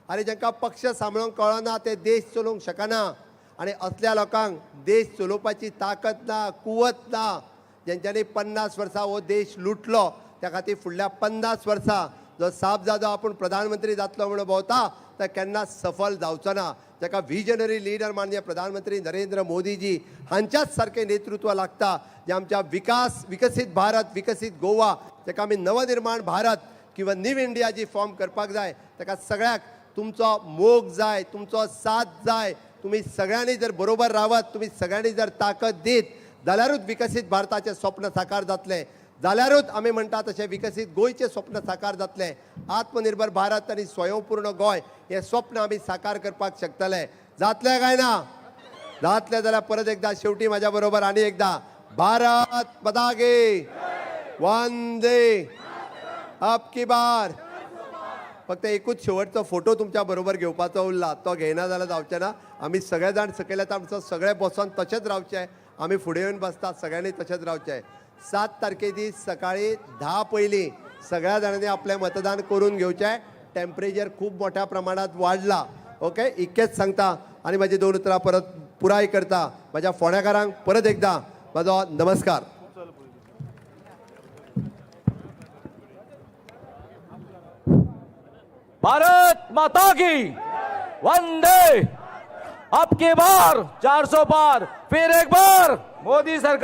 आनी जेंकां पक्ष सांबाळूंक कळना ते देश चलोवंक शकना. आनी असल्या लोकांक देश चलोवपाची ताकद ना, कुवत ना. जेंच्यांनी 50 वर्सां हो देश लुटलो त्या खातीर फुडल्या 50 वर्सां जो साहबजादो आपूण प्रधानमंत्री जातलो म्हणून भोंवता तो केन्नाच सफल जावचो ना. जाका विजनरी लिडर माननीय प्रधानमंत्री नरेंद्र मोदीजी हांच्याच सारकें नेतृत्व लागता, जें आमच्या विकास, विकसीत भारत, विकसीत गोवा, जाका आमी नवनिर्माण भारत किंवा न्यू इंडिया जी फॉर्म करपाक जाय, ताका सगळ्याक तुमचो मोग जाय, तुमचो साथ जाय. तुमी सगळ्यांनी जर बरोबर रावत, तुमी सगळ्यांनी जर ताकद दीत जाल्यारूच विकसीत भारताचें स्वप्न साकार जातलें, जाल्यारूच आमी म्हणटा तशें विकसीत गोंयचें स्वप्न साकार जातलें. आत्मनिर्भर भारत आनी स्वयंपूर्ण गोंय हें स्वप्न आमी साकार करपाक शकतले. जातलें काय ना? जातलें जाल्यार परत एकदा शेवटी म्हाज्या बरोबर आनी एकदा भारत माता की, वंदे, अब की बार. फक्त एकूच शेवटचो फोटो तुमच्या बरोबर घेवपाचो उरला, तो घेयना जाल्यार जावचें ना. आमी सगळे जाण सकयल येता आमचो सगळे बसोन तशेंच रावचें, आमी फुडें येवन बसता सगळ्यांनी तशेंच रावचें. 7 तारखे दीस सकाळी 10 पयलीं सगळ्या जाणांनी आपलें मतदान करून घेवचें. टेम्परेचर खूब मोठ्या प्रमाणांत वाडला. ओके, इतकेंच सांगता आनी म्हाजी 2 उतरां परत पुराय करता. म्हाज्या फोंडेकारांक परत एकदां म्हाजो नमस्कार. भारत माता की वंदे, अब की बार 400 पार, फिर एक बार मोदी सरकार.